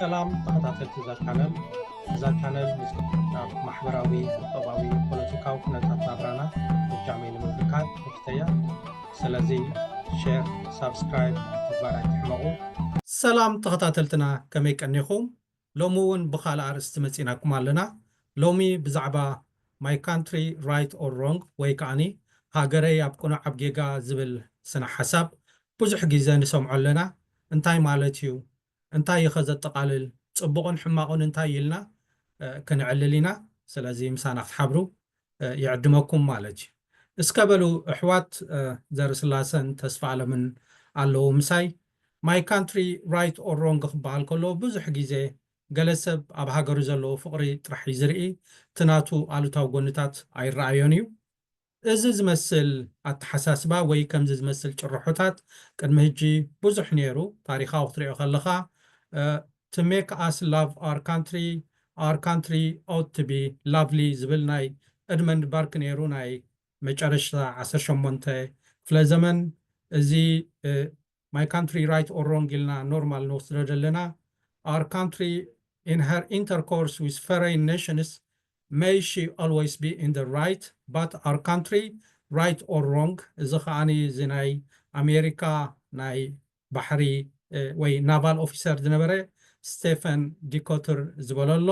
ሰላም ተኸታተልቲ እዛ ቻነል። እዛ ቻነል ምስ ኣብ ማሕበራዊ፣ ቁጠባዊ፣ ፖለቲካዊ ኩነታት ናብራና እጃመይ ንምብርካት ንፍተያ። ስለዚ ሼር፣ ሳብስክራይብ ምግባር ኣይትሕመቑ። ሰላም ተኸታተልትና፣ ከመይ ቀኒኹም? ሎሚ እውን ብኻልእ ኣርእስቲ መፂናኩም ኣለና። ሎሚ ብዛዕባ My Country Right or Wrong ወይ ከዓኒ ሃገረይ ኣብ ቅኑዕ ኣብ ጌጋ ዝብል ስነ ሓሳብ ብዙሕ ግዜ ንሰምዖ ኣለና። እንታይ ማለት እዩ? እንታይ እዩ ኸ ዘጠቓልል? ጽቡቕን ሕማቑን እንታይ እዩ ኢልና፣ እ፣ ክንዕልል ኢና። ስለዚ ምሳና ክትሓብሩ፣ እ፣ ይዕድመኩም ማለት እዩ። እስከ በሉ ኣሕዋት፣ እ፣ ዘርስላሰን ተስፋ ኣለምን ኣለዉ ምሳይ። My Country Right or Wrong ክበሃል ከሎ ብዙሕ ግዜ ገለ ሰብ ኣብ ሃገሩ ዘለዎ ፍቕሪ ጥራሕ እዩ ዝርኢ፣ እቲ ናቱ ኣሉታዊ ጎንታት ኣይረኣዮን እዩ። እዚ ዝመስል ኣተሓሳስባ ወይ ከምዚ ዝመስል ጭርሖታት ቅድሚ ሕጂ ብዙሕ ነይሩ። ታሪኻዊ ክትሪኦ ከለኻ፣ እ፣ "To make us love our country, our country ought to be lovely" ዝብል ናይ ኤድመንድ በርክ ነይሩ፣ ናይ መጨረሽታ ዓሰርተ ሸሞንተ ክፍለ ዘመን። እዚ፣ እ፣ My Country Right or Wrong ኢልና ኖርማል ንወስዶ ዘለና፣ "Our country in her intercourse with foreign nations may she always be in the right, but our country, right or wrong", እዚ ከዓኒ እዚ ናይ ኣሜሪካ ናይ ባሕሪ፣ እ፣ ወይ ናቫል ኦፊሰር ዝነበረ ስቴፈን ዲኮትር ዝበሎ ኣሎ።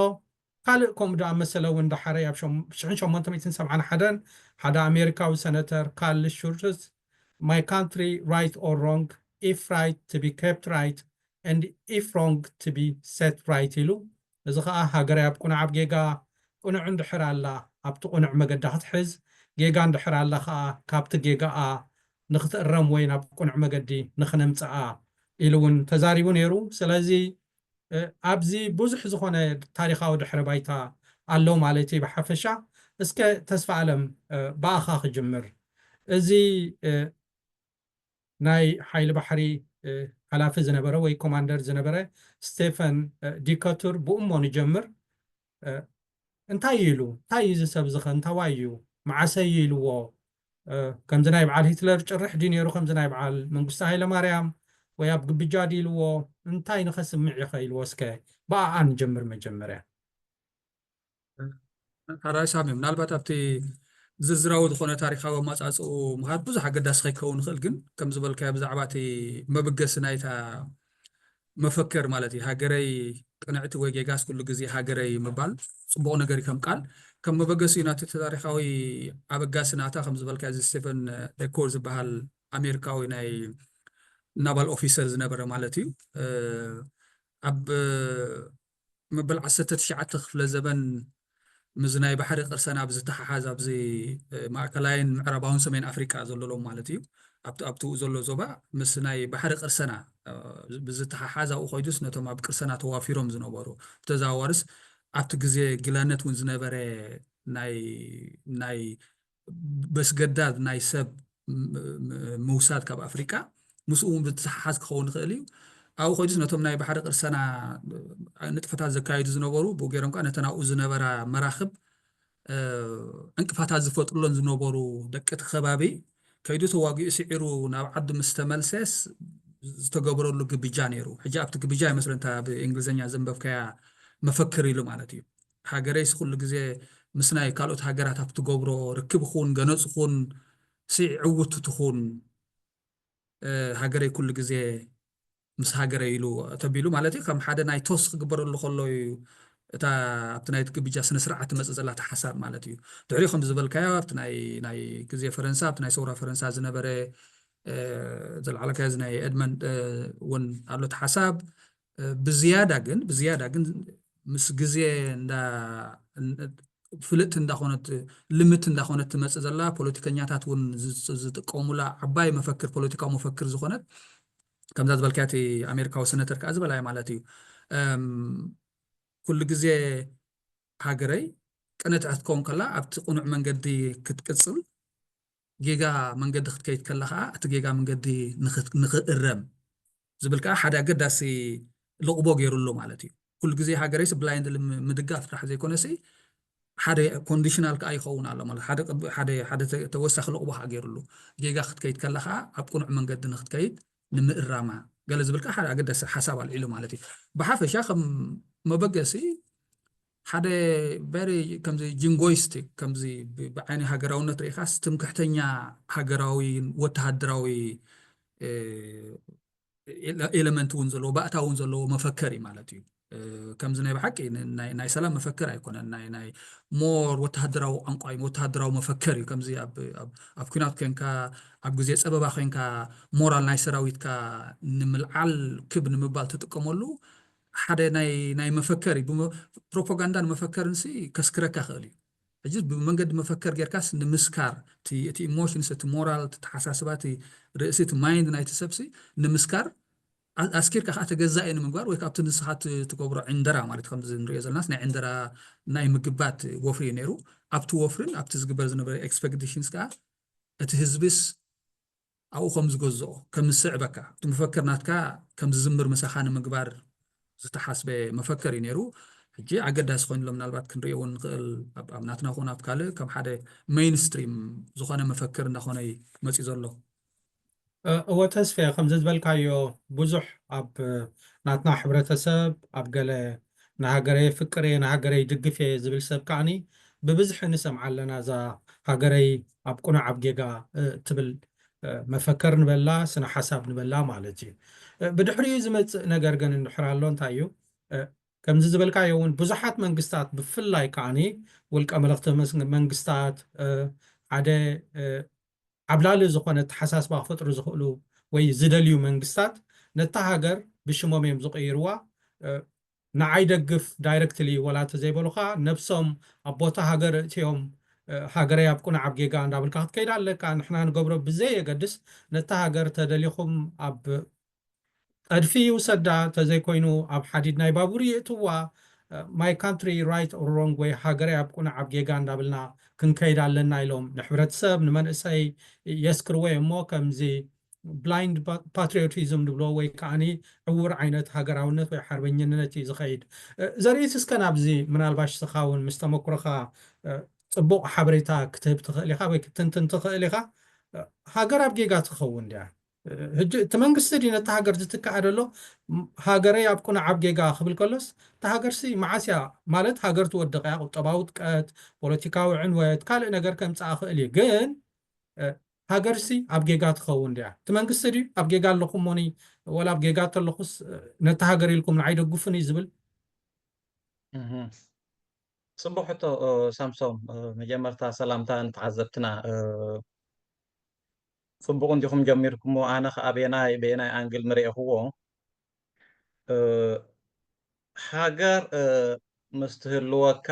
ካልእ ከምኡ ደኣ መሰለ እውን ዳሓረይ ኣብ ሸም-፣ ሽሕን ሸሞንተ ሚእትን ሰብዓን ሓደን ሓደ ኣሜሪካዊ ሰነተር ካርል ሹርትዝ፣ "My country, right or wrong, if right to be kept right and if wrong to be set right" ኢሉ። እዚ ኸኣ ሃገረይ ኣብ ቅኑዕ ኣብ ጌጋ፣ ቅኑዕ እንድሕር ኣላ ኣብቲ ቅኑዕ መገዳ ክትሕዝ፣ ጌጋ እንድሕር ኣላ ኸኣ ካብቲ ጌጋኣ ንኽትእረም ወይ ናብ ቅኑዕ መገዲ ንኽነምጽኣ ኢሉ እውን ተዛሪቡ ነይሩ። ስለዚ እ፣ ኣብዚ ብዙሕ ዝኾነ ታሪኻዊ ድሕረ ባይታ ኣሎ ማለት እዩ ብሓፈሻ። እስከ ተስፋ ኣለም፣ እ፣ ብኣኻ ክጅምር። እዚ፣ እ፣ ናይ ሓይሊ ባሕሪ፣ እ፣ ሓላፊ ዝነበረ ወይ ኮማንደር ዝነበረ ስቴፈን፣ እ፣ ዲኮቱር ብኡ እሞ ንጀምር። እ፣ እንታይ እዩ ኢሉ? እንታይ እዩ እዚ ሰብ እዚ ኸ? እንታዋይ እዩ? መዓሰ እዩ ኢልዎ? እ፣ ከምዚ ናይ በዓል ሂትለር ጭርሕ ድዩ ነይሩ? ከምዚ ናይ በዓል መንግስቱ ሃይለማርያም ወይ ኣብ ግብጃ ድዩ ኢልዎ? እንታይ ንኸስምዕ እዩ ኸ ኢልዎ? እስከ ብኣኣ ንጀምር መጀመርያ። ሓራይ ሳሚ፣ ምናልባት ኣብቲ ዝርዝራዊ ዝኾነ ታሪኻዊ ኣመጻጽኡ ምኻድ ብዙሕ ኣገዳሲ ከይከውን ይኽእል፣ ግን ከም ዝበልካዮ ብዛዕባ እቲ መበገሲ ናይታ መፈክር ማለት እዩ፣ ሃገረይ ቅንዕቲ ወይ ጌጋስ ኩሉ ግዜ ሃገረይ ምባል ጽቡቕ ነገር እዩ። ከም ቃል፣ ከም መበገሲ እዩ ናቲ ታሪኻዊ ኣበጋሲ ናታ፣ ከም ዝበልካዮ እዚ ስቴፈን ዴኮር ዝበሃል ኣሜሪካዊ ናይ ናቫል ኦፊሰር ዝነበረ ማለት እዩ። እ፣ ኣብ መበል ዓሰርተ ትሽዓተ ክፍለ ዘበን ምስ ናይ ባሕሪ ቅርሰና ብዝተሓሓዝ ኣብዚ፣ እ፣ ማእከላይን ምዕራባውን ሰሜን ኣፍሪቃ ዘሎ ሎም ማለት እዩ። ኣብቲ፣ ኣብቲ ዞባ ምስ ናይ ባሕሪ ቅርሰና፣ እ፣ ብዝተሓሓዝ ኣብኡ ኮይዱስ ነቶም ኣብ ቅርሰና ተዋፊሮም ዝነበሩ ብተዘዋዋርስ ኣብቲ ግዜ ግላነት እውን ዝነበረ ናይ፣ ናይ በስገዳድ ናይ ሰብ ም-፣ ም-፣ ምውሳድ ካብ ኣፍሪቃ ምስኡ እውን ብዝተሓሓዝ ክኸውን ይኽእል እዩ። ኣብኡ ኮይዱስ ነቶም ናይ ባሕሪ ቅርሰና ንጥፈታት ዘካይዱ ዝነበሩ፣ ብኡ ገይሮም ከኣ ነተን ኣብኡ ዝነበራ መራኽብ፣ እ፣ ዕንቅፋታት ዝፈጥሩለን ዝነበሩ ደቂ እቲ ከባቢ ከይዱ ተዋጊኡ ስዒሩ ናብ ዓዱ ምስ ተመልሰስ ዝተገበረሉ ግብጃ ነይሩ። ሕጂ ኣብቲ ግብጃ ይመስለንታ ብእንግሊዝኛ ዘንበብካያ መፈክር ኢሉ ማለት እዩ። ሃገረይስ ኩሉ ግዜ ምስ ናይ ካልኦት ሃገራት ኣብ ትገብሮ ርክብ ይኹን፣ ገነጽ ይኹን፣ ሲ ዕውት ትኹን፣ እ፣ ሃገረይ ኩሉ ግዜ ምስ ሃገረይ ኢሉ ተቢሉ ማለት እዩ። ከም ሓደ ናይ ቶስ ክግበረሉ ከሎ እዩ እታ ኣብቲ ናይ ግብጃ ስነ ስርዓት ትመጽእ ዘላ እታ ሓሳብ ማለት እዩ። ድሕሪኡ ከም ዝበልካዮ ኣብቲ ናይ፣ ናይ ግዜ ፈረንሳ፣ ኣብቲ ናይ ሰውራ ፈረንሳ ዝነበረ፣ እ፣ ዘልዓለካዮ እዚ ናይ ኤድመንድ፣ እ፣ እውን ኣሎ እቲ ሓሳብ። እ፣ ብዝያዳ ግን፣ ብዝያዳ ግን ምስ ግዜ እንዳ-፣ ፍልጥቲ እንዳኾነት፣ ልምቲ እንዳኾነት ትመጽእ ዘላ፣ ፖለቲከኛታት እውን ዝ-፣ ዝጥቀሙላ ዓባይ መፈክር፣ ፖለቲካዊ መፈክር ዝኾነት፣ ከምዛ ዝበልካያ እቲ ኣሜሪካዊ ሰነተር ከኣ ዝበላያ ማለት እዩ። እም፣ ኩሉ ግዜ ሃገረይ ቅንዕቲ ክትከውን ከላ ኣብቲ ቅኑዕ መንገዲ ክትቅጽል፣ ጌጋ መንገዲ ክትከይድ ከላ ከኣ እቲ ጌጋ መንገዲ ንኽ-፣ ንኽእረም ዝብል ከኣ ሓደ ኣገዳሲ ልቕቦ ገይሩሉ ማለት እዩ። ኩሉ ግዜ ሃገረይስ ብላይንድሊ ም-፣ ምድጋፍ ጥራሕ ዘይኮነሲ ሓደ ኮንዲሽናል ከኣ ይኸውን ኣሎ ማለት ሓደ ቅብ-፣ ሓደ፣ ሓደ ተ-፣ ተወሳኺ ልቕቦ ከኣ ገይሩሉ። ጌጋ ክትከይድ ከላ ከኣ ኣብ ቅኑዕ መንገዲ ንኽትከይድ ንምእራማ ገለ ዝብል ከዓ ሓደ ኣገዳሲ ሓሳብ ኣልዒሉ ማለት እዩ። ብሓፈሻ ከም መበገሲ ሓደ very ከምዚ ጂንጎይስቲክ፣ ከምዚ ብ- ብዓይኒ ሃገራውነት ርኢኻስ ትምክሕተኛ ሃገራዊ ወተሃደራዊ ኤለመንት እውን ዘለዎ፣ ባእታ እውን ዘለዎ መፈከር እዩ ማለት እዩ። ከምዚ ናይ ብሓቂ ናይ ሰላም መፈከር ኣይኮነን። ናይ ሞር ወተሃደራዊ ቋንቋ እዩ፣ ወተሃደራዊ መፈከር እዩ። ከምዚ ኣብ ኩናት ኮንካ፣ ኣብ ግዜ ፀበባ ኮንካ፣ ሞራል ናይ ሰራዊትካ ንምልዓል፣ ክብ ንምባል ትጥቀመሉ ሓደ ናይ መፈከር እዩ። ፕሮፓጋንዳን መፈከርን ሲ ከስክረካ ክእል እዩ። ሕጂ ብመንገዲ መፈከር ጌርካስ ንምስካር፣ እቲ ኢሞሽንስ፣ እቲ ሞራል፣ እቲ ተሓሳስባ፣ እቲ ርእሲ፣ እቲ ማይንድ ናይቲ ሰብሲ ንምስካር፣ ኣስኪርካ ከዓ ተገዛኢ ንምግባር ወይ ካብቲ ንስኻ ትገብሮ ዕንደራ ማለት ከምዚ ንሪኦ ዘለናስ ናይ ዕንደራ ናይ ምግባት ወፍሪ እዩ ነይሩ። ኣብቲ ወፍርን ኣብቲ ዝግበር ዝነበረ ኤክስፐክቴሽንስ ከዓ እቲ ህዝብስ ኣብኡ ከም ዝገዝኦ ከም ዝስዕበካ እቲ መፈክር ናትካ ከም ዝዝምር ምሳኻ ንምግባር ዝተሓስበ መፈክር እዩ ነይሩ። ሕጂ ኣገዳሲ ኮይኑሎ ምናልባት ክንሪኦ እውን ንኽእል ኣብ ናትና ኹን ኣብ ካልእ ከም ሓደ ሜይንስትሪም ዝኾነ መፈክር እንዳኾነ እዩ መፂኡ ዘሎ። እወ ተስፌ፣ ከምዚ ዝበልካዮ ብዙሕ ኣብ ናትና ሕብረተሰብ ኣብ ገለ ንሃገረይ ፍቅር እየ ንሃገረይ ድግፍ እየ ዝብል ሰብ ከዓኒ ብብዝሒ ንሰምዓ ኣለና። እዛ ሃገረይ ኣብ ቁኑዕ ኣብ ጌጋ ትብል መፈከር ንበላ ስነ ሓሳብ ንበላ ማለት እዩ። ብድሕሪኡ ዝመፅእ ነገር ግን እንድሕር ኣሎ እንታይ እዩ? ከምዚ ዝበልካዮ እውን ብዙሓት መንግስታት ብፍላይ ከዓኒ ውልቀ መለኽቲ መንግስታት ሓደ ዓብላሊ ዝኾነ ኣተሓሳስባ ክፈጥሩ ዝኽእሉ ወይ ዝደልዩ መንግስታት ነታ ሃገር ብሽሞም እዮም ዝቕይርዋ። ንዓይ ደግፍ ዳይረክትሊ ወላ ተዘይበሉኻ ነብሶም ኣብ ቦታ ሃገር እእትዮም ሃገረይ ኣብ ቁኑዕ ኣብ ጌጋ እንዳበልካ ክትከይድ ኣለካ። ንሕና ንገብሮ ብዘየገድስ ነታ ሃገር ተደሊኹም ኣብ ጸድፊ ይውሰዳ ተዘይኮይኑ ኣብ ሓዲድ ናይ ባቡር ይእትዋ። My country right or wrong ወይ ሃገረይ ኣብ ቁኑዕ ኣብ ጌጋ እንዳበልና ክንከይድ ኣለና ኢሎም ንሕብረተሰብ ንመንእሰይ የስክርዎ እሞ ከምዚ ብላይንድ ፓትሪዮቲዝም ንብሎ ወይ ከዓኒ ዕውር ዓይነት ሃገራውነት ወይ ሓርበኝነት እዩ ዝኸይድ። ዘርእስ እስከ ናብዚ ምናልባሽ ስኻ እውን ምስ ተመክሮኻ ፅቡቕ ሓበሬታ ክትህብ ትኽእል ኢኻ ወይ ክትንትን ትኽእል ኢኻ። ሃገር ኣብ ጌጋ ትኸውን ድያ? ሕጂ እቲ መንግስቲ ድዩ ነቲ ሃገር ዝትክኣ ዘሎ? ሃገረይ ኣብ ቁኑዕ ኣብ ጌጋ ክብል ከሎስ እታ ሃገርሲ መዓስ እያ ማለት ሃገር ትወድቕ እያ? ቁጠባዊ ውድቀት፣ ፖለቲካዊ ዕንወት፣ ካልእ ነገር ከምፅኣ ክእል እዩ። ግን ሃገርሲ ኣብ ጌጋ ትኸውን ድያ? እቲ መንግስቲ ድዩ ኣብ ጌጋ ኣለኹም ሞኒ ወላ ኣብ ጌጋ ተለኹስ ነቲ ሃገር ኢልኩም ንዓይ ደግፉኒ ዝብል? ፅቡቅ ሕቶ ሳምሶም። መጀመርታ ሰላምታ ንተዓዘብትና። ፅቡቅ እንዲኹም ጀሚርኩሞ። ኣነ ከዓ ቤናይ ቤናይ ኣንግል ምርኤኽዎ ሃገር ምስ ትህልወካ፣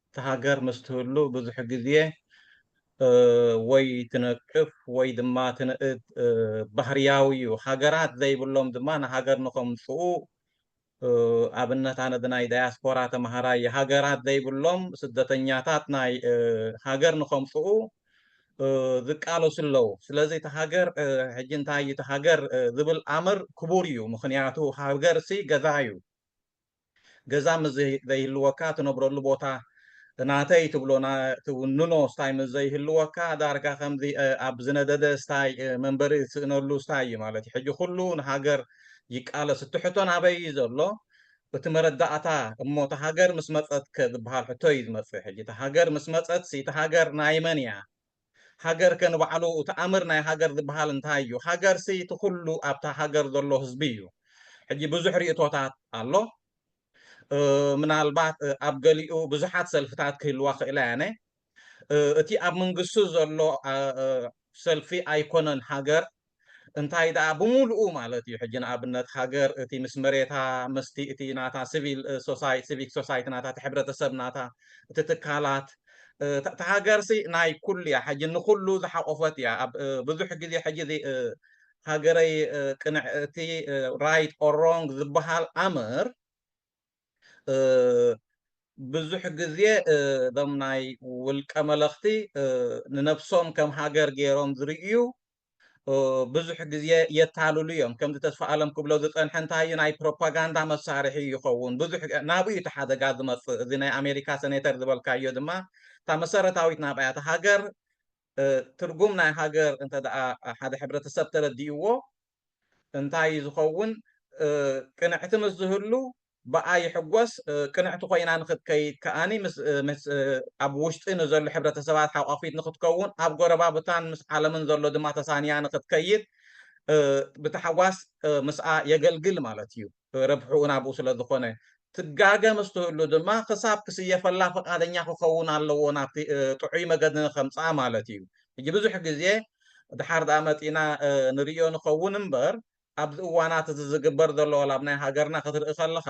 እቲ ሃገር ምስ ትህሉ ብዙሕ ግዜ ወይ ትነቅፍ ወይ ድማ ትንእድ ባህርያዊ እዩ። ሃገራት ዘይብሎም ድማ ንሃገር ንኸምፅኡ ኣብነት ኣነ ናይ ዳያስፖራ ተምሃራይ ሃገራት ዘይብሎም ስደተኛታት ናይ ሃገር ንኸምፅኡ ዝቃለሱ ኣለዉ። ስለዚ እቲ ሃገር ሕጂ እንታይ እዩ እቲ ሃገር ዝብል ኣምር ክቡር እዩ። ምኽንያቱ ሃገርሲ ገዛ እዩ። ገዛ ምስ ዘይህልወካ ትነብረሉ ቦታ ናተይ ትብሎ ትውንኖ ስታይ ምስ ዘይህልወካ ዳርጋ ከምዚ ኣብ ዝነደደ ስታይ መንበሪ ዝስእነሉ ስታይ እዩ ማለት እዩ። ሕጂ ኩሉ ንሃገር ይቃለስ። እቲ ሕቶ ናበይ እዩ ዘሎ? እቲ መረዳእታ እሞ እታ ሃገር ምስ መፀት ከ ዝበሃል ሕቶ እዩ ዝመፅእ። ሕጂ እታ ሃገር ምስ መፀት ሲ እታ ሃገር ናይ መን እያ? ሃገር ከ ንባዕሉ እቲ ኣምር ናይ ሃገር ዝበሃል እንታይ እዩ? ሃገር ሲ እቲ ኩሉ ኣብታ ሃገር ዘሎ ህዝቢ እዩ። ሕጂ ብዙሕ ርእቶታት ኣሎ። ምናልባት ኣብ ገሊኡ ብዙሓት ሰልፍታት ክህልዋ ክእላ ያነ እቲ ኣብ መንግስቱ ዘሎ ሰልፊ ኣይኮነን ሃገር እንታይ ደኣ ብምሉኡ ማለት እዩ። ሕጂ ንኣብነት ሃገር እቲ ምስ መሬታ ምስቲ እቲ ናታ ሲቪል ሲቪክ ሶሳይቲ ናታ እቲ ሕብረተሰብ ናታ እቲ ትካላት እታ ሃገር ሲ ናይ ኩሉ እያ። ሕጂ ንኩሉ ዝሓቆፈት እያ። ኣብ ብዙሕ ግዜ ሕጂ ሃገረይ ቅንዕ እቲ right or wrong ዝበሃል ኣምር ብዙሕ ግዜ እዞም ናይ ውልቀ መለኽቲ ንነብሶም ከም ሃገር ገይሮም ዝርእዩ ብዙሕ ግዜ የታልሉ እዮም። ከምዚ ተስፋ ኣለም ክብሎ ዝፀንሐ እንታይ እዩ ናይ ፕሮፓጋንዳ መሳርሒ ይኸውን። ብዙሕ ናብኡ እዩ እቲ ሓደጋ ዝመፅእ። እዚ ናይ ኣሜሪካ ሰኔተር ዝበልካዮ ድማ እታ መሰረታዊት ናብኣያ እታ ሃገር ትርጉም ናይ ሃገር እንተ ሓደ ሕብረተሰብ ተረዲእዎ እንታይ ዝኸውን? ቅንዕቲ ምስ ዝህሉ ብኣ ይሕጎስ። ቅንዕቲ ኮይና ንክትከይድ ከኣኒ ኣብ ውሽጢ ንዘሎ ሕብረተሰባት ሓቋፊት ንክትከውን፣ ኣብ ጎረባብታን ምስ ዓለምን ዘሎ ድማ ተሳንያ ንክትከይድ ብተሓዋስ ምስኣ የገልግል ማለት እዩ። ረብሕኡ ናብኡ ስለ ዝኾነ፣ ትጋገ ምስ ትህሉ ድማ ክሳብ ክስየፈላ ፍቓደኛ ክኸውን ኣለዎ፣ ናብቲ ጥዑይ መገዲ ንከምፅኣ ማለት እዩ። ሕጂ ብዙሕ ግዜ ድሓር ደኣ መፂና ንርእዮ ንኸውን እምበር፣ ኣብዚ እዋናት እዚ ዝግበር ዘሎ ዋላ ኣብ ናይ ሃገርና ክትርኢ ከለኻ፣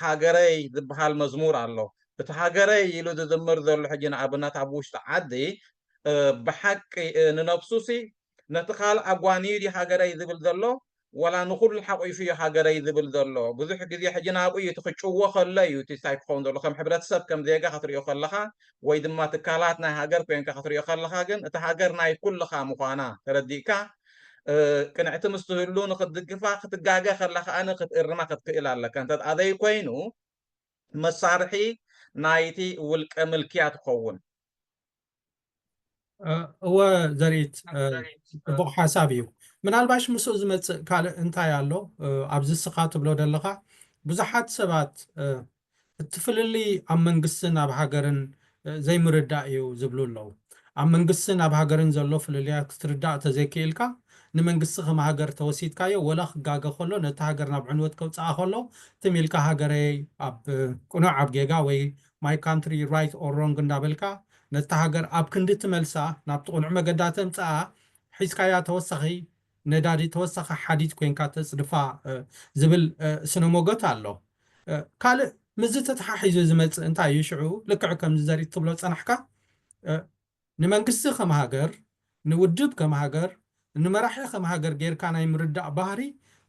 ሃገረይ ዝበሃል መዝሙር ኣሎ። እቲ ሃገረይ ኢሉ ዝዝምር ዘሎ ሕጂ ንኣብነት ኣብ ውሽጢ ዓዲ ብሓቂ ንነብሱሲ ነቲ ካልእ ኣጓንዩ ድዩ ሃገረይ ዝብል ዘሎ፣ ዋላ ንኹሉ ሓቑፉ እዩ ሃገረይ ዝብል ዘሎ? ብዙሕ ግዜ ሕጂ ናብኡ እዩ፣ እቲ ክጭዎ ከሎ እዩ እቲ እንታይ ክኸውን ዘሎ። ከም ሕብረተሰብ ከም ዜጋ ክትሪኦ ከለኻ ወይ ድማ ትካላት ናይ ሃገር ኮይንካ ክትሪኦ ከለኻ ግን እቲ ሃገር ናይ ኩልኻ ምዃና ተረዲእካ፣ ቅንዕቲ ምስ ትህሉ ንክትድግፋ፣ ክትጋገ ከላ ከኣ ክትእርማ ክትክእል ኣለካ። እንተ ዘይኮይኑ መሳርሒ ናይቲ ውልቀ ምልኪያ ትኸውን። እወ፣ ዘርኢት፣ ጽቡቕ ሓሳብ እዩ። ምናልባሽ ምስኡ ዝመጽእ ካልእ እንታይ ኣሎ? ኣብዚ እስኻ ትብሎ ዘለኻ ብዙሓት ሰባት እቲ ፍልልይ ኣብ መንግስትን ኣብ ሃገርን ዘይምርዳእ እዩ ዝብሉ ኣለዉ። ኣብ መንግስትን ኣብ ሃገርን ዘሎ ፍልልያት ክትርዳእ ተዘይክኢልካ፣ ንመንግስቲ ከም ሃገር ተወሲድካዮ፣ ወላ ክጋገ ከሎ ነቲ ሃገር ናብ ዕንወት ከውፅኣ ከሎ ትም ኢልካ ሃገረይ ኣብ ቅኑዕ ኣብ ጌጋ ወይ my country right or wrong እንዳበልካ ነታ ሃገር ኣብ ክንዲ ትመልሳ ናብቲ ቅኑዕ መገዳ ተምፅኣ ሒዝካያ ተወሳኺ ነዳዲ ተወሳኺ ሓዲድ ኮይንካ ተፅድፋ ዝብል ስነ ሞገት ኣሎ። ካልእ ምስዚ ተተሓሒዙ ዝመፅእ እንታይ እዩ? ሽዑ ልክዕ ከምዚ ዘርኢ ትብሎ ፀናሕካ ንመንግስቲ ከም ሃገር ንውድብ ከም ሃገር ንመራሒ ከም ሃገር ጌርካ ናይ ምርዳእ ባህሪ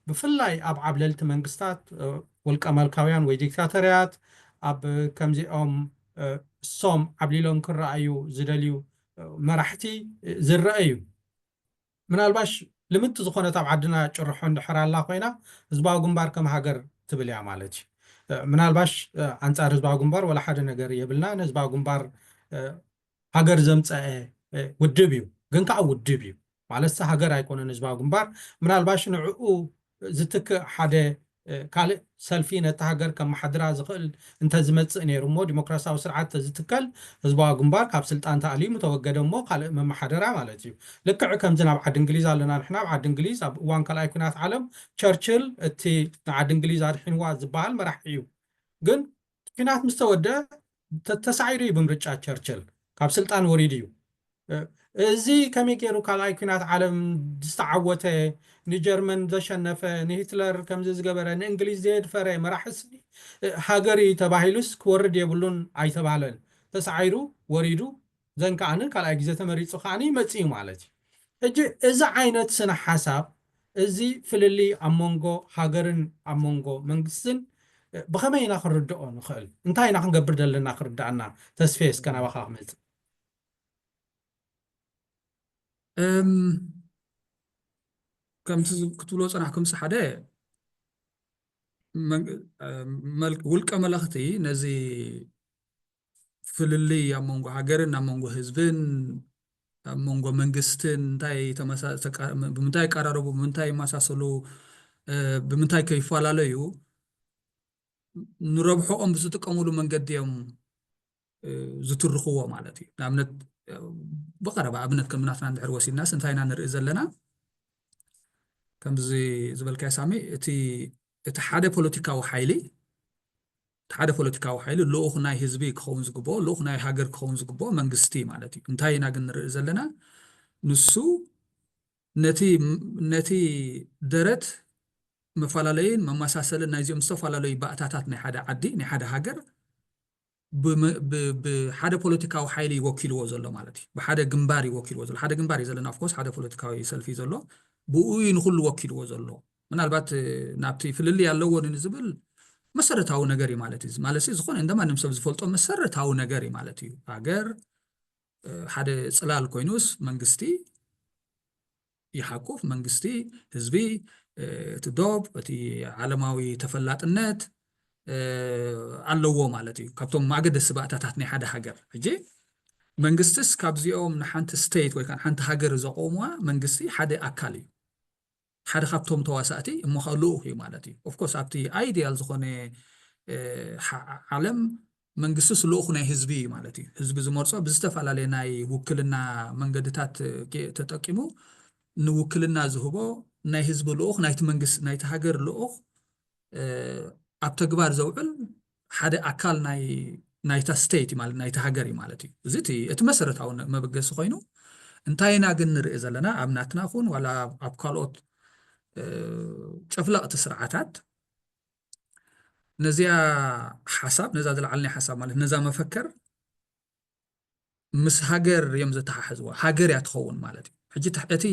ብፍላይ ኣብ ዓብለልቲ መንግስታት ወልቀ መልካውያን ወይ ዲክታተርያት ኣብ ከምዚኦም እሶም ዓብሊሎም ክረኣዩ ዝደልዩ መራሕቲ ዝረአ እዩ። ምናልባሽ ልምድቲ ዝኾነት ኣብ ዓድና ጭርሖ እንድሕር ኣላ ኮይና ህዝባዊ ግንባር ከም ሃገር ትብል እያ ማለት እዩ። ምናልባሽ ኣንፃር ህዝባዊ ግንባር ወላ ሓደ ነገር የብልና። ንህዝባዊ ግንባር ሃገር ዘምፀአ ውድብ እዩ፣ ግን ከዓ ውድብ እዩ ማለት ሃገር ኣይኮነን ህዝባዊ ግንባር። ምናልባሽ ንዕኡ ዝትክእ ሓደ ካልእ ሰልፊ ነቲ ሃገር ከመሓድራ ዝኽእል እንተዝመፅእ ነይሩ እሞ ዲሞክራሲያዊ ስርዓት ተዝትከል ህዝባዊ ግንባር ካብ ስልጣን ተኣልዩ ምተወገደ እሞ ካልእ መመሓደራ ማለት እዩ። ልክዕ ከምዚ ናብ ዓዲ እንግሊዝ ኣለና ንሕና ኣብ ዓዲ እንግሊዝ ኣብ እዋን ካልኣይ ኩናት ዓለም ቸርችል እቲ ንዓዲ እንግሊዝ ኣድሒንዋ ዝበሃል መራሒ እዩ። ግን ኩናት ምስ ተወደ ተሳዒሩ እዩ ብምርጫ ቸርችል ካብ ስልጣን ወሪዱ እዩ። እዚ ከመይ ገይሩ ካልኣይ ኩናት ዓለም ዝተዓወተ ንጀርመን ዘሸነፈ ንሂትለር ከምዚ ዝገበረ ንእንግሊዝ ዘየድፈረ መራሒ ስኒ ሃገር እዩ ተባሂሉስ ክወርድ የብሉን ኣይተባህለን። ተሳዒሩ ወሪዱ ዘን ከዓኒ ካልኣይ ግዜ ተመሪፁ ከዓኒ ይመፅእ እዩ ማለት እዩ። ሕጂ እዚ ዓይነት ስነ ሓሳብ እዚ ፍልልይ ኣብ መንጎ ሃገርን ኣብ መንጎ መንግስትን ብኸመይ ኢና ክንርድኦ ንኽእል? እንታይ ኢና ክንገብር ዘለና ክርዳእና? ተስፌ እስከ ናባኻ ክመፅእ። እም፣ ከምቲ ዝ- ክትብሎ ፀናሕኩም ሓደ መን- መል- ውልቀ መለኽቲ ነዚ ፍልልይ ኣብ መንጎ ሃገርን ኣብ መንጎ ህዝብን ኣብ መንጎ መንግስትን እንታይ ተመሳ- ተቃ- ብምንታይ ይቀራረቡ፣ ብምንታይ ይመሳሰሉ፣ እ፣ ብምንታይ ከይፈላለዩ ንረብሖኦም ብዝጥቀሙሉ መንገዲ እዮም እ፣ ዝትርኽዎ ማለት እዩ። ንኣብነት እ፣ ብቐረባ ኣብነት ከም ናትና እንድሕር ወሲድናስ እንታይ ኢና ንርኢ ዘለና? ከምዚ ዝበልካዮ ሳሚ እቲ እቲ ሓደ ፖለቲካዊ ሓይሊ እቲ ሓደ ፖለቲካዊ ሓይሊ ልኡኽ ናይ ህዝቢ ክኸውን ዝግብኦ ልኡኽ ናይ ሃገር ክኸውን ዝግብኦ መንግስቲ ማለት እዩ። እንታይ ኢና ግን ንርኢ ዘለና? ንሱ ነቲ ነቲ ደረት መፈላለይን መመሳሰልን ናይዚኦም ዝተፈላለዩ ባእታታት ናይ ሓደ ዓዲ ናይ ሓደ ሃገር ብመ- ብ- ብሓደ ፖለቲካዊ ሓይሊ ይወኪልዎ ዘሎ ማለት እዩ። ብሓደ ግንባር ይወኪልዎ ዘሎ ሓደ ግንባር እዩ ዘለና። ኦፍኮርስ ሓደ ፖለቲካዊ ሰልፊ እዩ ዘሎ ብኡ እዩ ንኩሉ ወኪልዎ ዘሎ። ምናልባት እ፣ ናብቲ ፍልልይ ኣለዎ ድዩ ዝብል መሰረታዊ ነገር እዩ ማለት እዩ። ማለት ዝኾነ እንደ ማንም ሰብ ዝፈልጦ መሰረታዊ ነገር እዩ ማለት እዩ። ሃገር እ፣ ሓደ ፅላል ኮይኑስ መንግስቲ ይሓቁፍ መንግስቲ ህዝቢ እቲ ዶብ እቲ ዓለማዊ ተፈላጥነት ኣለዎ ማለት እዩ። ካብቶም ኣገደስቲ ባእታታት ናይ ሓደ ሃገር ሕጂ መንግስትስ ካብዚኦም ንሓንቲ ስቴት ወይ ከዓ ሓንቲ ሃገር ዘቆምዋ መንግስቲ ሓደ ኣካል እዩ። ሓደ ካብቶም ተዋሳእቲ እሞ ከዓ ልኡኽ እዩ ማለት እዩ። Of course ኣብቲ ideal ዝኾነ ዓለም መንግስትስ ልኡኽ ናይ ህዝቢ እዩ ማለት እዩ። ህዝቢ ዝመርጾ ብዝተፈላለየ ናይ ውክልና መንገድታት ተጠቂሙ ንውክልና ዝህቦ ናይ ህዝቢ ልኡኽ ናይቲ መንግስቲ ናይቲ ሃገር ልኡኽ ኣብ ተግባር ዘውዕል ሓደ ኣካል ናይ ናይታ state ማለት ናይታ ሃገር እዩ ማለት እዩ። እዚ እቲ መሰረታዊ መበገሲ ኮይኑ እንታይ ኢና ግን ንርኢ ዘለና ኣብ ናትና ኹን ዋላ ኣብ ካልኦት ጨፍለቕቲ ስርዓታት ነዚኣ ሓሳብ ነዛ ዝለዓልናይ ሓሳብ ማለት ነዛ መፈከር ምስ ሃገር እዮም ዘተሓሕዝዋ። ሃገር እያ ትኸውን ማለት እዩ። ሕጂ እቲ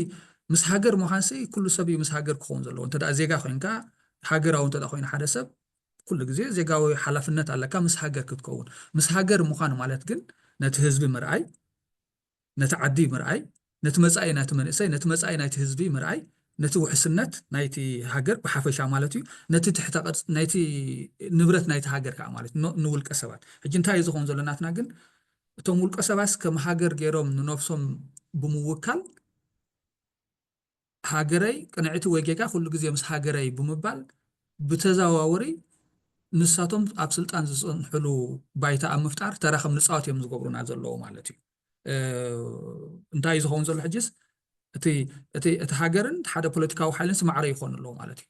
ምስ ሃገር ምዃንሲ ኩሉ ሰብ እዩ ምስ ሃገር ክኸውን ዘለዎ። እንተ ዜጋ ኮይንካ ሃገራዊ እንተ ኮይኑ ሓደ ሰብ ኩሉ ግዜ ዜጋዊ ሓላፍነት ኣለካ ምስ ሃገር ክትከውን። ምስ ሃገር ምዃን ማለት ግን ነቲ ህዝቢ ምርኣይ፣ ነቲ ዓዲ ምርኣይ፣ ነቲ መጻኢ ናይቲ መንእሰይ፣ ነቲ መጻኢ ናይቲ ህዝቢ ምርኣይ፣ ነቲ ውሕስነት ናይቲ ሃገር ብሓፈሻ ማለት እዩ፣ ነቲ ትሕተ ቅርጽ ናይቲ ንብረት ናይቲ ሃገር ከዓ ማለት ንውልቀ ሰባት። ሕጂ እንታይ እዩ ዝኸውን ዘሎ ናትና ግን እቶም ውልቀ ሰባስ ከም ሃገር ገይሮም ንነብሶም ብምውካል ሃገረይ ቅንዕቲ ወይ ጌጋ ኩሉ ግዜ ምስ ሃገረይ ብምባል ብተዘዋወሪ ንሳቶም ኣብ ስልጣን ዝፀንሕሉ ባይታ ኣብ ምፍጣር ተራ ከም ንፃወት እዮም ዝገብሩና ዘለዉ ማለት እዩ። እንታይ እዩ ዝኸውን ዘሎ ሕጅስ እቲ ሃገርን ሓደ ፖለቲካዊ ሓይልን ስማዕረ ይኾኑ ኣለዉ ማለት እዩ።